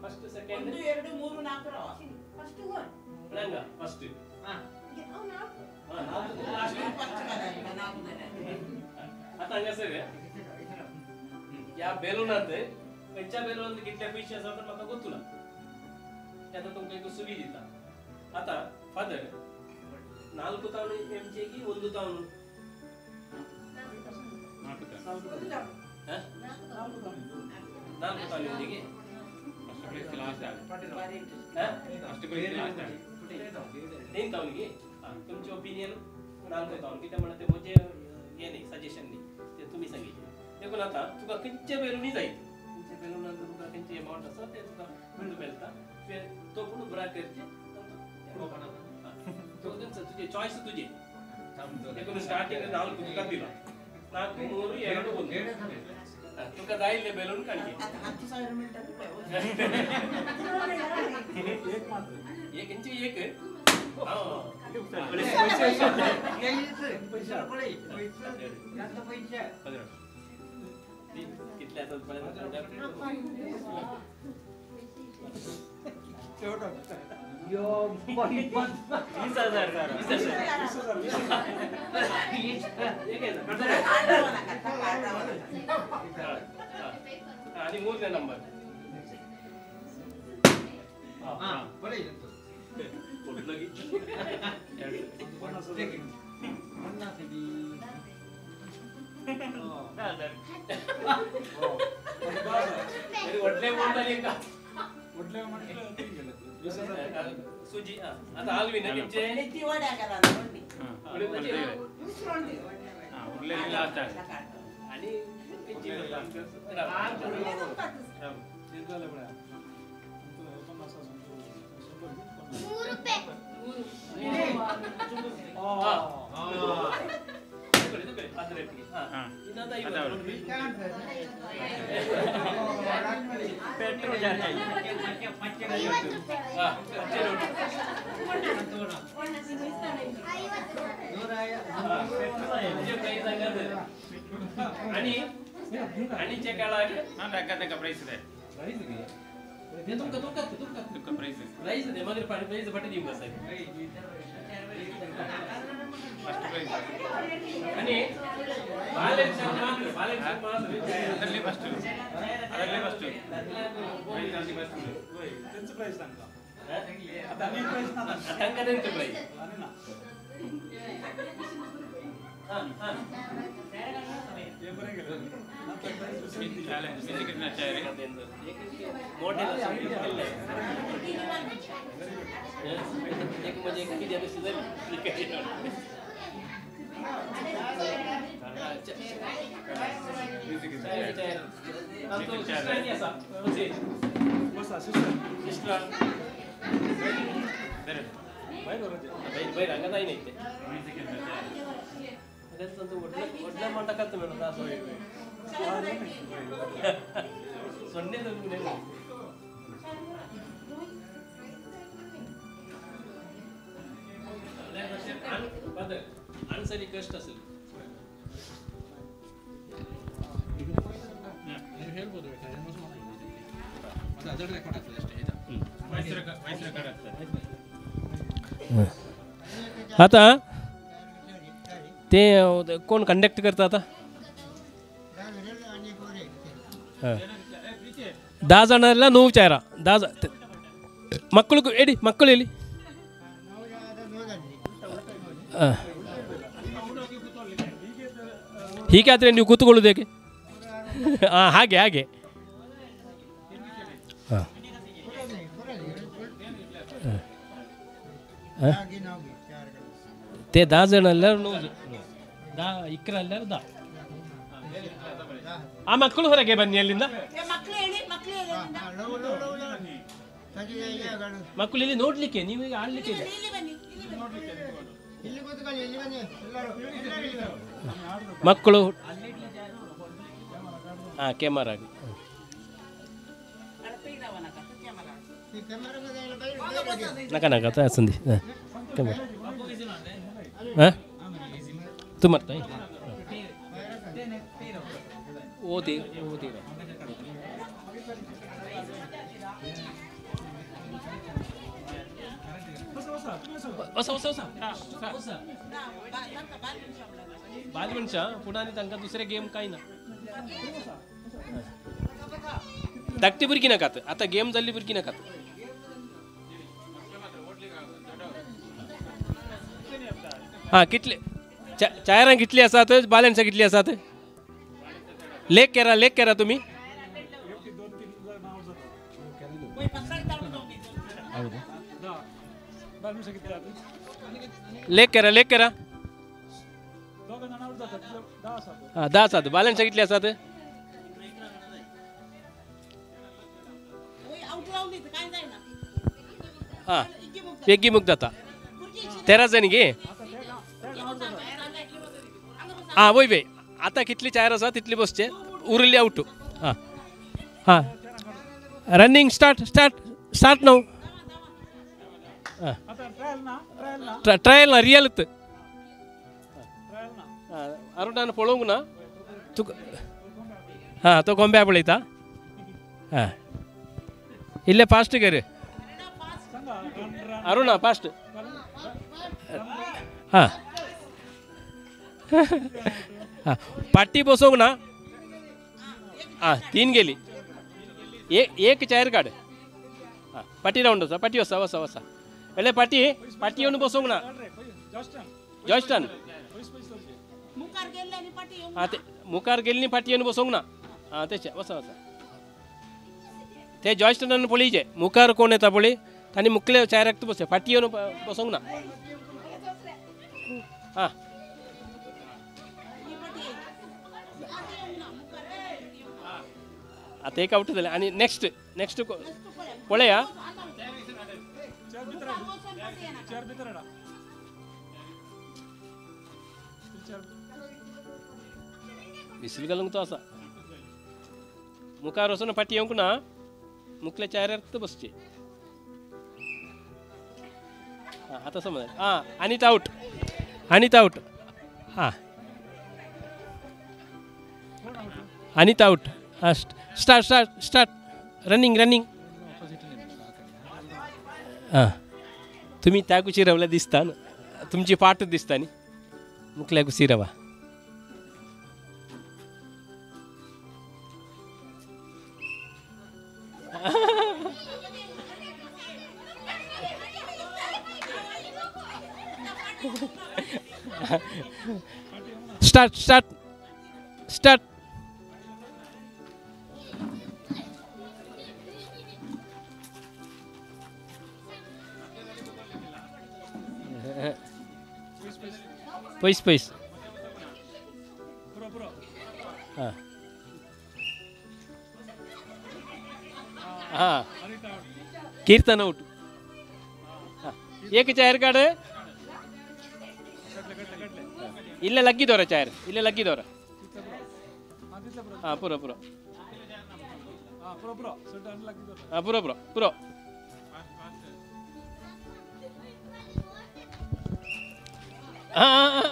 ಫಸ್ಟ್ ಸೆಕೆಂಡ್ 1 2 3 4 ಫಸ್ಟ್ 1 ರಂಗ ಫಸ್ಟ್ ಅವ್ 4 ಲಾಸ್ಟ್ आता हांगासर ह्या बेलूनांत खंयच्या बेलूनांत कितले पयशे आसा तर म्हाका गोत्तू ना, ते आतां तुमकां एक सुवी दिता. आता फादर 4 तावण एमचे की 1 तावण? 4 तावण एमचे. तीन तावण की तुमचे ओपिनियन 4 तावण कितें म्हणल्यार ते म्हजें हें न्ही, सजेशन न्ही, ते तुमी सांगितलें. देखून आतां तुका खंयच्या बेलूनी जाय, खंयच्या बेलूनान तुका खंयचे एमावंट आसा ते तुका मेळटा, तुवें तो पूण ब्रा करचें. तुझे चॉईस तुझे. देखून स्टार्टिंग 4 तुका दिला, 4 3 2 1 तुका जाय बेलून काडचे. एक इंची एक कितले आसा 20,000. आणि 3ನೇ ನಂಬರ್ सुजी आता आलवी ना तुमचे आणि आता ते कोण कंडक्ट करता आता 10 ಜನ ನೋವು ಚಾರ 10 ಮಕ್ಕಳು ಎಡಿ ಮಕ್ಕಳು ಎಲ್ಲಿ ಹೀಗೆ ಆದರೆ ನೀವು ಕೂತ್ಕೊಳ್ಳೋದು ಹೇಗೆ? ಹಾಂ, ಹಾಗೆ ಹಾಗೆ. ಹಾಂ ಹಾಂ ते 10 ಜನ ಎಲ್ಲರೂ ನೋವು 10 ಎಲ್ಲರೂ 10. ಆ ಮಕ್ಕಳು ಹೊರಗೆ ಬನ್ನಿ ಅಲ್ಲಿಂದ. ಮಕ್ಕಳು ಇಲ್ಲಿ ನೋಡ್ಲಿಕ್ಕೆ, ನೀವು ಈಗ ಆಡ್ಲಿಕ್ಕೆ ಇಲ್ಲ. ಮಕ್ಕಳು ಹಾಂ ಕ್ಯಾಮರಾ ನಕ ನಕ ಸಂಧಿ ಕ್ಯಾಮರಾ ಹಾಂ ತುಮರ್ತ ಓದಿ ಓದಿ ಹೊಸ ಹೊಸ ಹೊಸ ಹೊಸ बाल मनशां पूण आनी तांकां दुसरे गेम कांय ना. धाकटी भुरगीं नाकात, आतां गेम जाल्ली भुरगीं नाकात. हां कितले चायरां कितली आसात, बालन्सां कितली आसात? लेख केरा, लेख केरा तुमी. लेख केरा, लेख केरा. हां 10 आसात, बालन्सां कितली आसात? हां बेगीन मुक्त जाता. 13 जाण गे. हां वय वय आतां कितली चायर आसा तितली बसचे, उरिल्ली आवट. हां हां रनिंग स्टार्ट स्टार्ट स्टार्ट न्हू. हां ट्रायल ना, रियल. अरुणान पळोवंक ना तुका. हां तो कोंब्या पळयता. हां इल्ले फास्ट कर अरुणा, फास्ट. हां हां पाटी बसोवंक ना. हां 3 गेली, एक चायर काड. हां पाटी रावंड आसा, पाटी वसा वसा वसा. એટલે પાટી પાટી येवन बसोवंक ना. जॉयस्टन हां ते मुखार गेल्ली फाटी येवन बसोवंक ना. हां तेशें वसा वसा. ते जॉयस्टनान पळयचे मुखार कोण येता पळय, तांणी मुखले चायराक बसचे, फाटी येवन बसोवंक ना. हां आतां एक आवट जालें आनी नेक्स्ट नेक्स्ट पळया. विसल घालूंक तो आसा मुखार वचून फाटी येवंक ना, मुखल्या चायरार बसचे. हां आतां समज. हां आनीत आवट, आनीत आवट. हां आनीत आवट. हां start start start running running. हां तुमी त्या कुशीर रावल्या दिसता, तुमची फाट दिसता न्ही, मुखल्या कुशीर रावा. Start start start. पयस पयस. हां हां कीर्तन आवट. हां एक चायर काड, इल्ले लग्गी दवर चायर, इल्ले लग्गी दवर. हां पुरो पुरो. हां पुरो पुरो पुरो. हां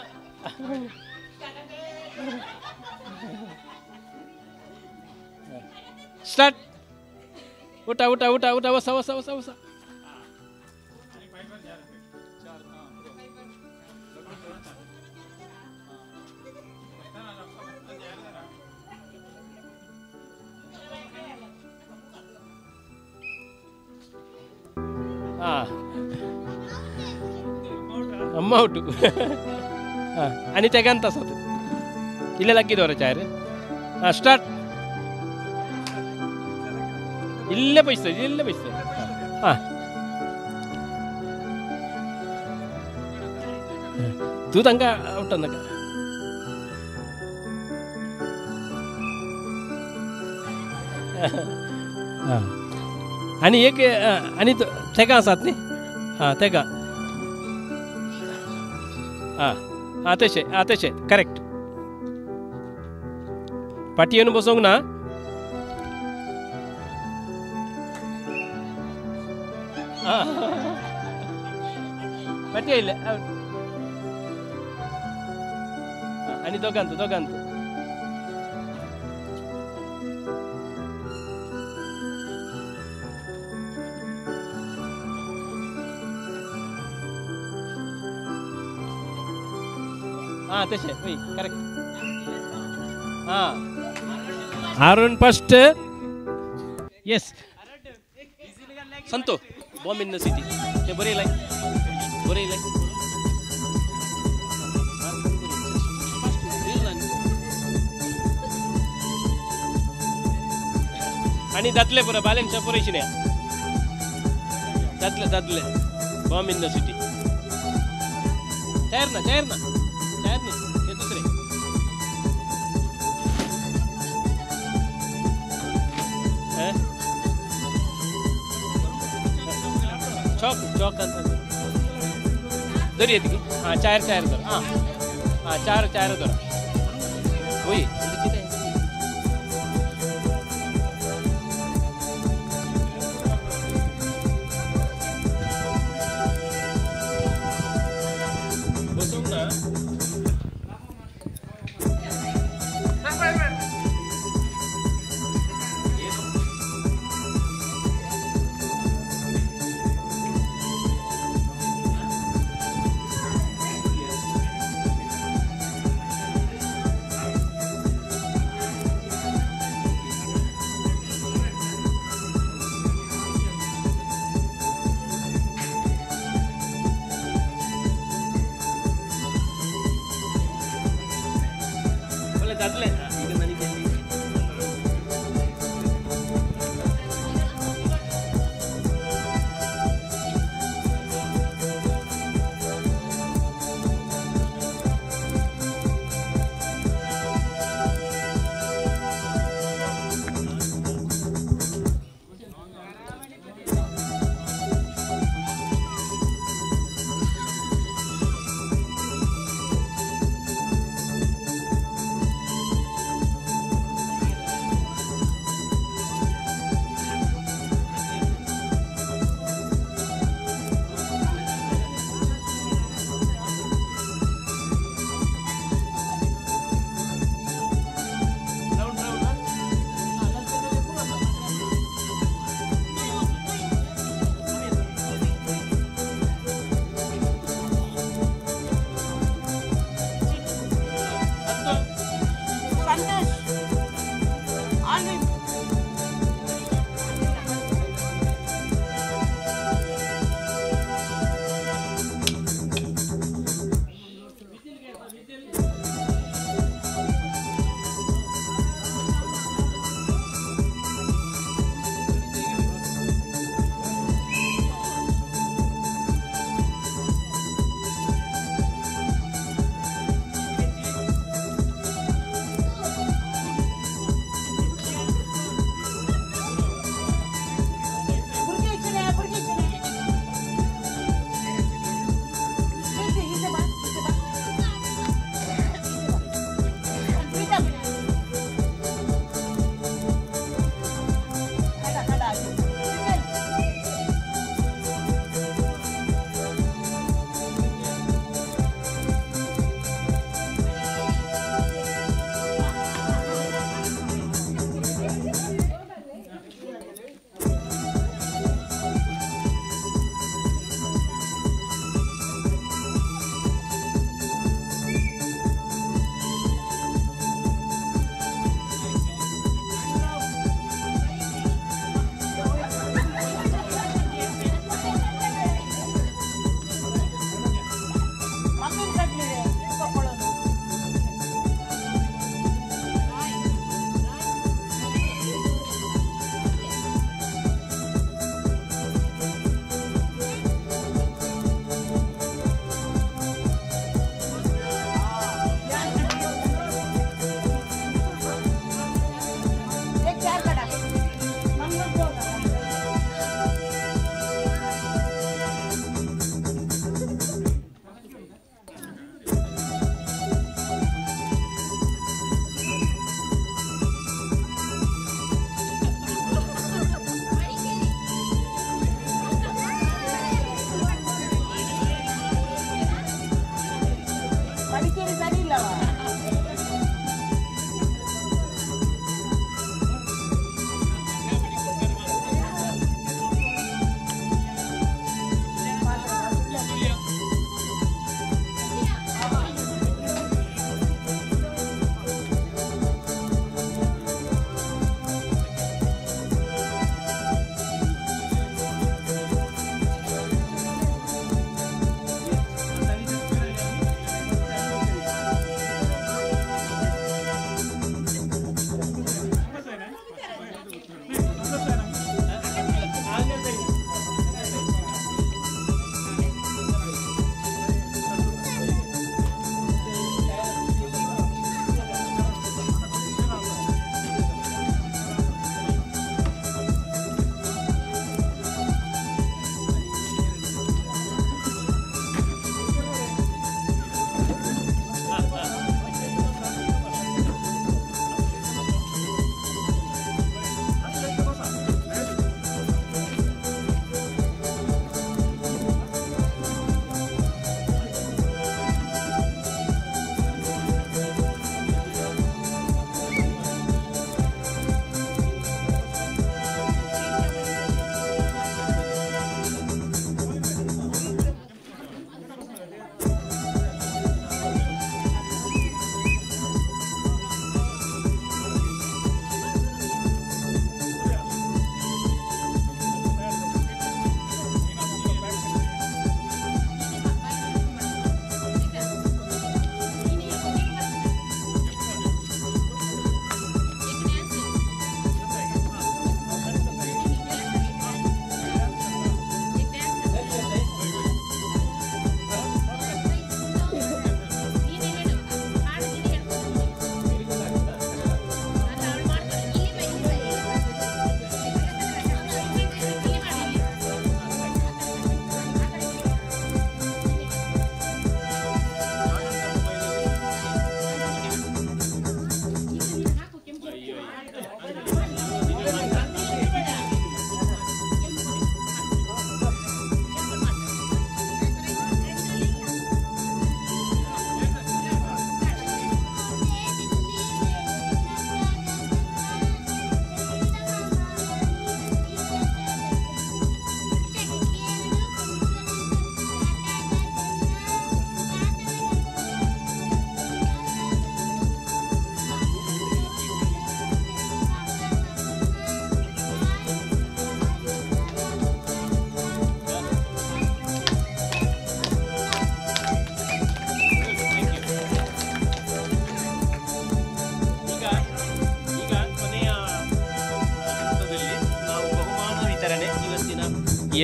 स्टार्ट. उठा उठा उठा उठा, वसा वसा वसा वसा. हां अम्मा उठू. हां आनी तेगांत आसात, इल्ले लागीं दवर चायर. हां स्टार्ट. इल्ले पयस, इल्ले पयस. हां तूं तांकां आवट नाका. हां आनी एक आनी तेगां आसात न्ही आं तेगां आं आं तशें आं तशें करेक्ट फाटी येवन बसोंक ना आं फाटी येयले आनी दोगांत दोगांत हां तशें वय करेक्ट हां Arun first yes Santo bomb in the city ते बरें लाय बरें लाय आनी जातले पुरो बॅलन्स पुरो न्ही जातले जातले बॉम्ब इन the city तयार ना तयार ना तयार न्ही ते दुसरे चौक चौक धरी येत की हां चार चार धर हां हां चार चार धर वय कितें बसूंक ना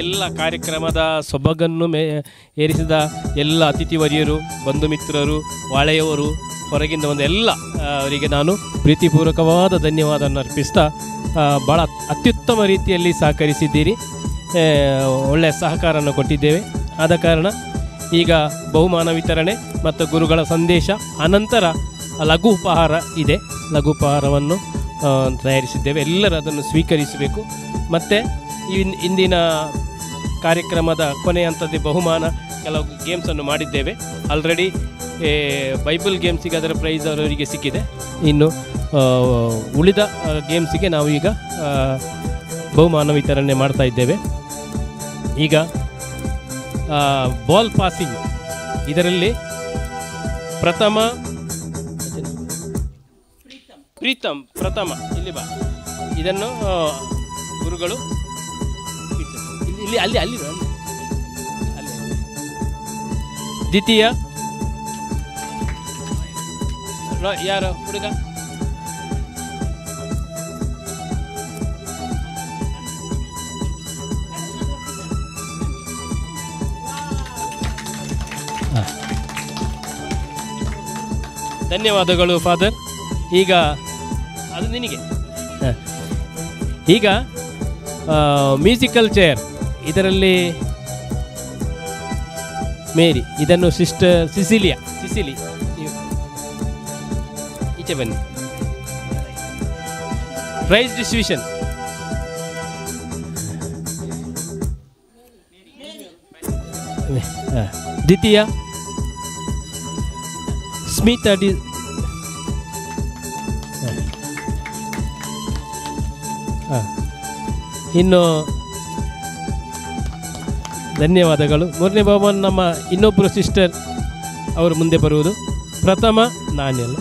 ಎಲ್ಲ ಕಾರ್ಯಕ್ರಮದ ಸೊಬಗನ್ನು ಏರಿಸಿದ ಎಲ್ಲ ಅತಿಥಿವರ್ಯರು, ಬಂಧು ಮಿತ್ರರು, ವಾಳೆಯವರು, ಹೊರಗಿಂದ ಬಂದ ಎಲ್ಲ ಅವರಿಗೆ ನಾನು ಪ್ರೀತಿಪೂರ್ವಕವಾದ ಧನ್ಯವಾದವನ್ನು ಅರ್ಪಿಸ್ತಾ, ಭಾಳ ಅತ್ಯುತ್ತಮ ರೀತಿಯಲ್ಲಿ ಸಹಕರಿಸಿದ್ದೀರಿ, ಒಳ್ಳೆಯ ಸಹಕಾರವನ್ನು ಕೊಟ್ಟಿದ್ದೇವೆ. ಆದ ಕಾರಣ ಈಗ ಬಹುಮಾನ ವಿತರಣೆ ಮತ್ತು ಗುರುಗಳ ಸಂದೇಶ, ಅನಂತರ ಲಘು ಉಪಹಾರ ಇದೆ. ಲಘು ಉಪಹಾರವನ್ನು ತಯಾರಿಸಿದ್ದೇವೆ, ಎಲ್ಲರೂ ಅದನ್ನು ಸ್ವೀಕರಿಸಬೇಕು. ಮತ್ತು ಇಂದಿನ ಕಾರ್ಯಕ್ರಮದ ಕೊನೆಯ ಹಂತದ ಬಹುಮಾನ ಕೆಲವು ಗೇಮ್ಸನ್ನು ಮಾಡಿದ್ದೇವೆ. ಆಲ್ರೆಡಿ ಬೈಬಲ್ ಗೇಮ್ಸಿಗೆ ಅದರ ಪ್ರೈಸ್ ಅವರವರಿಗೆ ಸಿಕ್ಕಿದೆ. ಇನ್ನು ಉಳಿದ ಗೇಮ್ಸಿಗೆ ನಾವು ಈಗ ಬಹುಮಾನ ವಿತರಣೆ ಮಾಡ್ತಾ ಇದ್ದೇವೆ. ಈಗ ಬಾಲ್ ಪಾಸಿಂಗ್ ಇದರಲ್ಲಿ ಪ್ರಥಮ ಪ್ರೀತಮ್, ಪ್ರಥಮ ಇಲ್ಲಿ ಬಾ, ಇದನ್ನು ಗುರುಗಳು ಇಲ್ಲಿ ಅಲ್ಲಿ ಅಲ್ಲಿ ಅಲ್ಲಿ. ದ್ವಿತೀಯ ಯಾರು ಹುಡುಗ? ಧನ್ಯವಾದಗಳು ಫಾದರ್. ಈಗ ಅದು ನಿನಗೆ. ಈಗ ಮ್ಯೂಸಿಕಲ್ ಚೇರ್ ಇದರಲ್ಲಿ ಮೇರಿ, ಇದನ್ನು ಸಿಸ್ಟರ್ ಸಿಸಿಲಿಯಾ, ಸಿಸಿಲಿ ನೀವು ಈಚೆ ಬನ್ನಿ. ಪ್ರೈಸ್ ಡಿಸ್ಟ್ರಿಬ್ಯೂಷನ್ ದ್ವಿತೀಯ ಸ್ಮಿತಾ ಡಿ, ಇನ್ನು ಧನ್ಯವಾದಗಳು. ಮೂರನೇ ಬಹುಮಾನ ನಮ್ಮ ಇನ್ನೊಬ್ಬರು ಸಿಸ್ಟರ್ ಅವರು ಮುಂದೆ ಬರುವುದು. ಪ್ರಥಮ ನಾನೆಲ್ಲ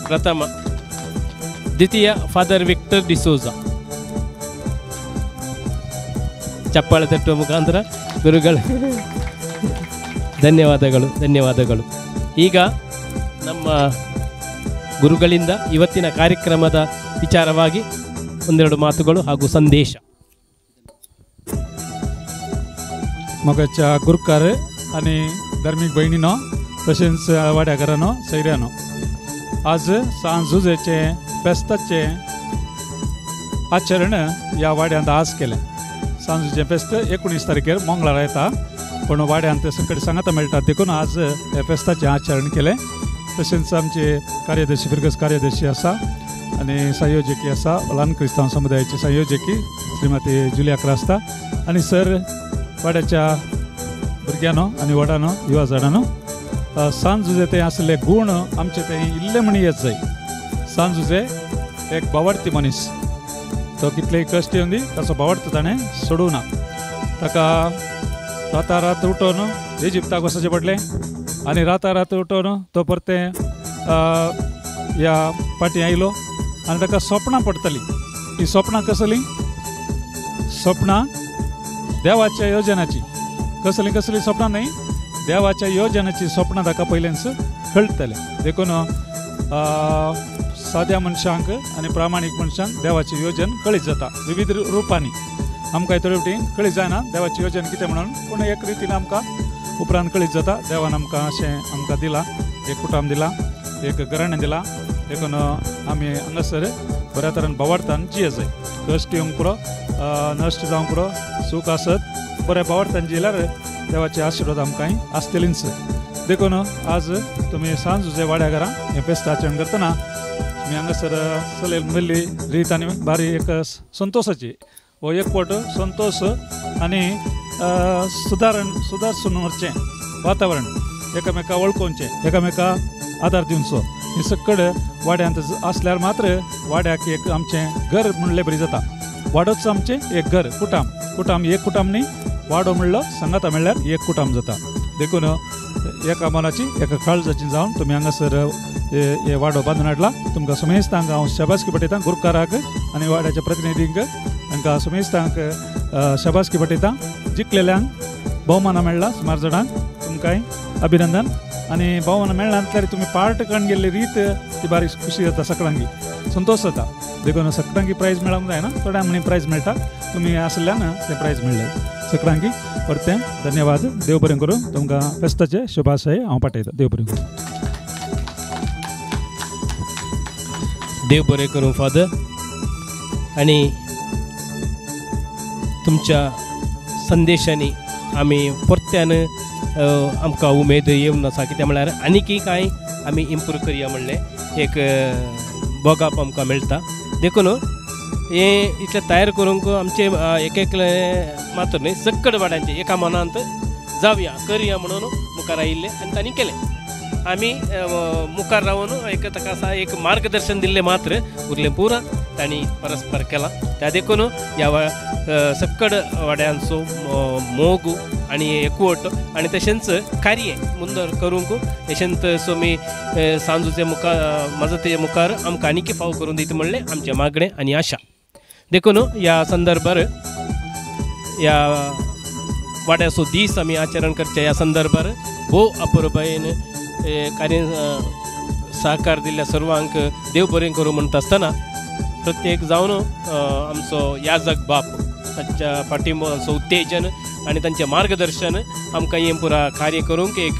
ಪ್ರಥಮ, ದ್ವಿತೀಯ ಫಾದರ್ ವಿಕ್ಟರ್ ಡಿಸೋಜಾ. ಚಪ್ಪಾಳೆ ತಟ್ಟುವ ಮುಖಾಂತರ ಗುರುಗಳು ಧನ್ಯವಾದಗಳು, ಧನ್ಯವಾದಗಳು. ಈಗ ನಮ್ಮ ಗುರುಗಳಿಂದ ಇವತ್ತಿನ ಕಾರ್ಯಕ್ರಮದ ವಿಚಾರವಾಗಿ ಒಂದೆರಡು ಮಾತುಗಳು ಹಾಗೂ ಸಂದೇಶ. मगाच्या गुरकार आनी धार्मीक भयणीनो तशेंच वाड्याकारांनो सैऱ्यानो, आज सांत जुजेचें फेस्ताचें आचरण ह्या वाड्यांत आज केलें. सांत जुजेचें फेस्त 19 तारखेर मंगळारा येता, पूण वाड्यांत सकयल सांगाता मेळटा, देखून आज ह्या फेस्ताचें आचरण केलें. तशेंच आमचे कार्यदर्शी फिरगस कार्यदर्शी आसा आनी संयोजकी आसा, ल्हान क्रिस्तांव समुदायाची संयोजकी श्रीमती जुलिया क्रास्ता आनी सर वाड्याच्या भुरग्यांनो आनी व्हडानो युवा जाणांनो, सांत जुजे थंय आसले गूण आमचे थंय इल्ले म्हण येत जाय. सांत जुजे एक बावडती मनीस, तो कितलेय कश्ट येवन दी ताचो बावडतो ताणें सोडूं ना. ताका रातारात उठोवन इजिप्ताक वचचें पडलें आनी रातारात उठोवन तो परतें ह्या पाटी आयलो आनी ताका सपनां पडटलीं. हीं सपनां कसलीं? सपनां देवाच्या योजनाची. कसलीं कसलीं सपनां न्हय, देवाच्या योजनाची सपनां ताका पयलेंच कळटलें. देखून साद्या मनशांक आनी प्रामाणीक मनशांक देवाचें योजन कळीत जाता विविध रुपांनी. आमकां थोडे फावटी कळीत जायना देवाचें योजन कितें म्हणून, पूण एक रितीन आमकां उपरांत कळीत जाता देवान आमकां अशें आमकां दिलां, एक कुटाम दिलां, एक घराणें दिलां. देखून आमी हांगासर बऱ्या तरेन बावडतान जिये जाय. कश्ट येवंक पुरो, नश्ट जावंक पुरो, सूख आसत बरें बावडतान जियेल्यार देवाचे आशिर्वाद आमकां आसतलींच. देखून आज तुमी सांत जुजे वाड्या घरा हें फेस्त आचरण करतना तुमी हांगासर चलयल मेल्ली रीत आनी बारी एक संतोशाची हो एकवट संतोश आनी सुदारण सुदारसून व्हरचें वातावरण, एकामेका वळखोवचें, एकामेका आदार दिवचो, हें सगळें वाड्यांत आसल्यार मात्र वाड्याक एक आमचें घर म्हणलें बरी जाता. वाडोच आमचें एक घर, कुटाम, कुटाम एक कुटाम न्ही, वाडो म्हणलो सांगाता म्हणल्यार एक कुटाम जाता. देखून एका मनाची एका काळजाची जावन तुमी हांगासर हे वाडो बांदून हाडला. तुमकां सुमेस्तांक हांव शाबासकी पटयतां, गुरकाराक आनी वाड्याच्या प्रतिनिधींक तांकां सुमेस्तांक शाबासकी पटयतां. जिखलेल्यांक भोवमानां मेळ्ळा सुमार जाणांक, तुमकांय अभिनंदन आनी भोवमान मेळना जाल्यार तुमी पार्ट काडून गेल्ली रीत ती बारीक खुशी जाता सगळ्यांकी संतोश जाता. देखून सगळ्यांकी प्रायज मेळोंक जायना, थोड्या म्हणी प्रायज मेळटा, तुमी आसल्यान तें प्रायज मेळ्ळें. सगळ्यांकी परतें धन्यवाद. देव बरें करूं. तुमकां फेस्ताचे शुभाशय हांव पाठयतां. देव बरें करूं. देव बरें करूं फादर. आनी तुमच्या संदेशांनी आमी परत्यान आमकां उमेद येवन आसा. कितें म्हळ्यार आनीकय कांय आमी इम्प्रूव करया म्हणलें एक बोगाप आमकां मेळटा. देखून हें इतलें तयार करूंक आमचें एक एकलें मात्र न्हय, सक्कड वाड्यांचें एका मनांत जावया करया म्हणून मुखार आयिल्लें आनी तांणी केलें. आमी मुखार रावन एक ताका एक मार्गदर्शन दिल्लें मात्र, उरलें पुरा तांणी परस्पर केलां. त्या देखून ह्या सक्कड वाड्यांचो मोग आनी एकवट आनी तशेंच कार्य मुंदर करूंक तशेंच सोमी सांजूचे मुखार मजतीचे मुखार आमकां आनीक फाव करून दिता म्हणलें आमचें मागणें आनी आशा. देखून ह्या संदर्भार ह्या वाड्याचो दीस आमी आचरण करचे ह्या संदर्भार भोव अपुरबायेन कार्य सहकार दिल्ल्या सर्वांक देव बरें करूं म्हणटा आसतना प्रत्येक जावन आमचो याजक बाप तांच्या पाठिंबो, आमचो उत्तेजन आनी तांचें मार्गदर्शन आमकां हें पुरा कार्य करूंक एक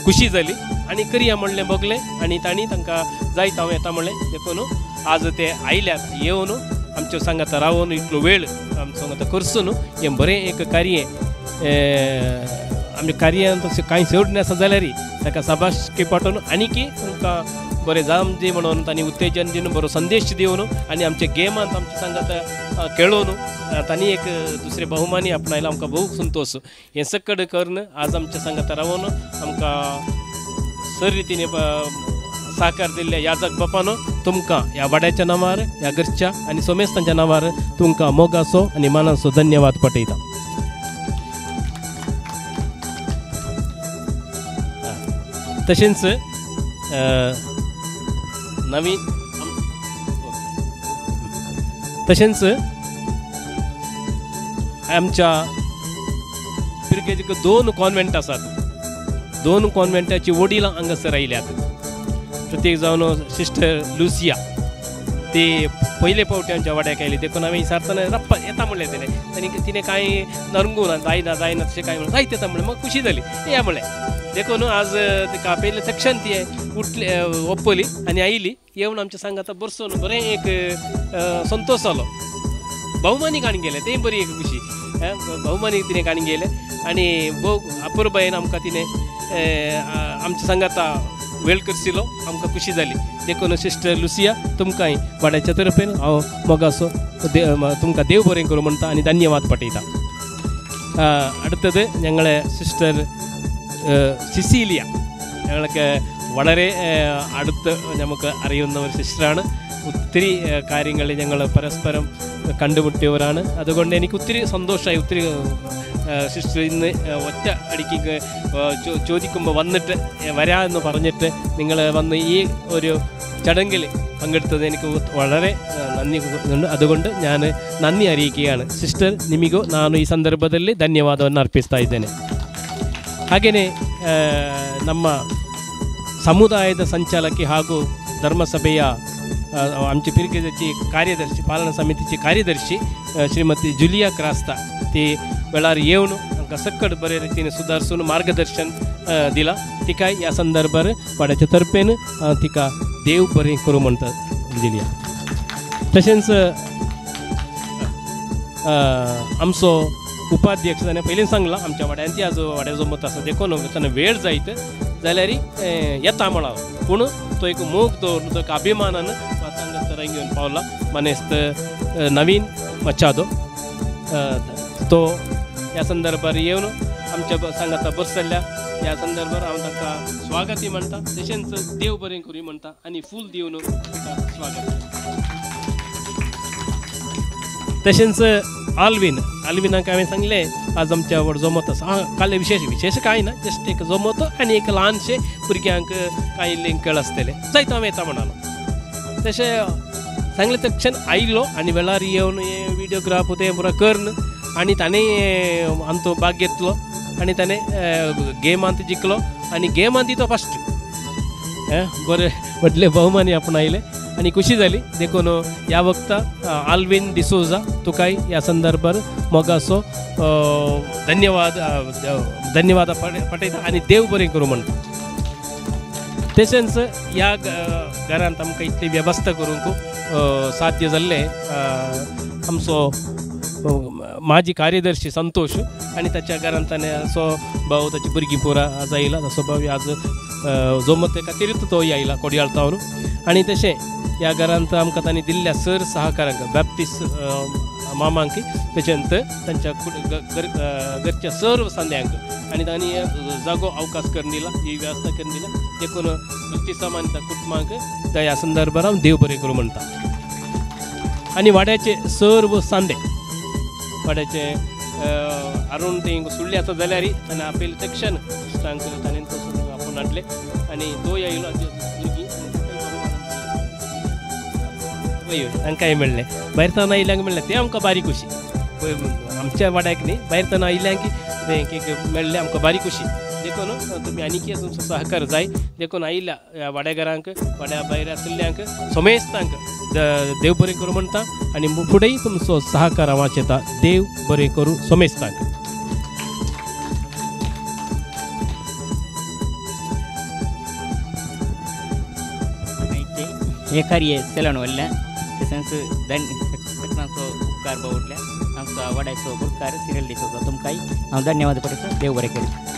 खुशी जाली आनी करया म्हणलें भोगलें आनी तांणी तांकां जायत हांव येता म्हणलें. देखून आज ते आयल्यात, येवन आमच्या सांगाता रावन इतलो वेळ आमचो सांगाता करसून हें बरें एक कार्य आमच्या कार्यान तशें कांय चड आसा जाल्यार ताका साबाशकी पाठोवन आनीकी तुमकां बरें जाम दी म्हणून तांणी उत्तेजन दिवन बरो संदेश दिवन आनी आमच्या गेमांत आमच्या सांगाता खेळोवन तांणी एक दुसरे बहुमानी आपणायला आमकां भोव संतोश. हें सकड करून आज आमच्या सांगाता रावन आमकां सर रितीने साकार दिल्ल्या याजक बापानो तुमकां ह्या वाड्याच्या नांवार, ह्या घरच्या आनी सोमेस्तांच्या नांवार तुमकां मोगाचो आनी मानाचो धन्यवाद पाठयता. तशेंच नवीन तशेंच आमच्या पिरगेजीक 2 कॉन्वेंट आसात. 2 कॉन्वेंटाची वडिलां हांगासर आयल्यात. प्रत्येक जावन सिस्टर लुसिया ती पयले फावटी आमच्या वाड्याक आयली, देखून आमी विचारतना रप्पा येता म्हणलें तिणें. आनी तिणें कांय नरंगू ना, जायना जायना तशें कांय म्हणलें, जायत येता म्हणलें, म्हाका खुशी जाली या म्हणलें. देखून आज तिका आपयलें तक्षण ती उठली, ओप्पली आनी आयली. येवन आमच्या सांगाता बरसून बरें एक संतोश जालो. भोवमानी काडून गेलें, तें बरी एक खुशी. भोवमानी तिणें काडून गेलें आनी भोव अपुरबायेन आमकां तिणें आमच्या सांगाता वेळ करसिलो, आमकां खुशी जाली. देखून सिस्टर लुसिया तुमकांय वाड्याच्या तरफेन हांव मोगाचो तुमकां देव बरें करूं म्हणटा आनी धन्यवाद पाठयता. അടുത്തത് ഞങ്ങളെ സിസ്റ്റർ സിസീലിയ, ഞങ്ങൾക്ക് വളരെ അടുത്ത് നമുക്ക് അറിയുന്ന ഒരു സിസ്റ്ററാണ്. ഒത്തിരി കാര്യങ്ങളിൽ ഞങ്ങൾ പരസ്പരം കണ്ടുമുട്ടിയവരാണ്. അതുകൊണ്ട് എനിക്ക് ഒത്തിരി സന്തോഷമായി. ഒത്തിരി സിസ്റ്റർ ഇന്ന് ഒറ്റ അടിക്ക് ചോദിക്കുമ്പോൾ വന്നിട്ട് വരാമെന്ന് പറഞ്ഞിട്ട് നിങ്ങൾ വന്ന് ഈ ഒരു ചടങ്ങിൽ പങ്കെടുത്തത് എനിക്ക് വളരെ നന്ദി ഉണ്ട്. അതുകൊണ്ട് ഞാൻ നന്ദി അറിയിക്കുകയാണ്. ಸಿಸ್ಟರ್, ನಿಮಗೂ ನಾನು ಈ ಸಂದರ್ಭದಲ್ಲಿ ಧನ್ಯವಾದವನ್ನು ಅರ್ಪಿಸ್ತಾ ಇದ್ದೇನೆ. ಹಾಗೆಯೇ ನಮ್ಮ ಸಮುದಾಯದ ಸಂಚಾಲಕಿ ಹಾಗೂ ಧರ್ಮಸಭೆಯ आमची पिरगेजाची कार्यदर्शी, पालन समितीची कार्यदर्शी श्रीमती जुलिया क्रास्ता ती वेळार येवन आमकां सक्कड बरे रितीन सुदारसून मार्गदर्शन दिलां. तिका ह्या संदर्भार वाड्याच्या तर्फेन तिका देव बरें करूं म्हणटा जुलिया. तशेंच आमचो उपाध्यक्ष ताणें पयलीं सांगलां आमच्या वाड्यान ती आज वाड्या जमत आसा, देखून ताणें वेळ जायत जाल्यार येता म्हणा, पूण तो एक मोग दवरून तो एक अभिमानान हांगासर घेवन पावला. मानेस्त नवीन मचादो तो ह्या संदर्भार येवन आमच्या सांगाता बसल्या. ह्या संदर्भार हांव ताका स्वागतय म्हणटा, तशेंच देव बरें करूं म्हणटा आनी फूल दिवन ताका स्वागत. तशेंच आल्विन, आल्विनाक हांवें सांगलें आज आमच्या व्हड जमत आसा. आं, काल विशेश विशेश कांय ना, जस्ट एक जमत आनी एक ल्हानशें भुरग्यांक कांय लिंक आसतलें जायत हांव येता म्हणालो. तशें सांगलें तक्षण आयलो आनी वेळार येवन हे विडियोग्राफ तें पुरो करून आनी ताणें आमचो भाग घेतलो. आनी ताणें गेमांत जिखलो आनी गेमांत तो फस्ट बरें व्हडले भोवमानी आपणायले आनी खुशी जाली. देखून ह्या वखता आल्विन डिसोजा तुकाय ह्या संदर्भार मोगाचो धन्यवाद धन्यवाद पटयता आनी देव बरें करूं म्हणटा. तशेंच ह्या घरांत आमकां इतली वेवस्था करूंक साध्य जाल्लें आमचो माजी कार्यदर्शी संतोष आनी ताच्या घरांत ताणें असो भाव ताची भुरगीं पोरां आज आयला तसो भाव आज जोमते खातीरूच तो आयला कोडयाळ तावन. आनी तशें ह्या घरांत आमकां तांणी दिल्ल्या सर सहकारांक बॅप्टिस्ट मामांक तशेंच तांच्या घरच्या सर्व सांद्यांक आनी तांणी जागो अवकाश करून दिला, ही वेवस्था करून दिला. देखून बॅप्टिसाम आनी कुटुंबांक ह्या संदर्भार हांव देव बरें करूं म्हणटा. आनी वाड्याचे सर्व सांदे वाड्याचे अरुण ते सुळ्ळे आसा जाल्यार ताणें आपयले तक्षण इश्टांक ताणें आपोवन हाडले आनी तो आयलो भुरगीं तांकांय मेळ्ळें. भायर तान आयिल्ल्यांक मेळ्ळें तें आमकां बारी खुशी, आमच्या वाड्याक न्ही भायर तान आयिल्ल्यांक तें मेळ्ळें आमकां बारी खुशी. देखून तुमी आनीकय तुमचो सहकार जाय. देखून आयिल्ल्या ह्या वाड्याघरांक वाड्या भायर आशिल्ल्यांक समेस्तांक देव बरें करूं म्हणटा आनी फुडेंय तुमचो सहकार हांव आशेता. देव बरें करूं समेस्तांक. हे कार्य चलन वल्ल्या तशेंच सगळ्यांचो उपकार बावडल्या आमचो वाड्याचो गुरकार सिरियल डिसोजा तुमकांय हांव धन्यवाद पडटा. देव बरें करूं.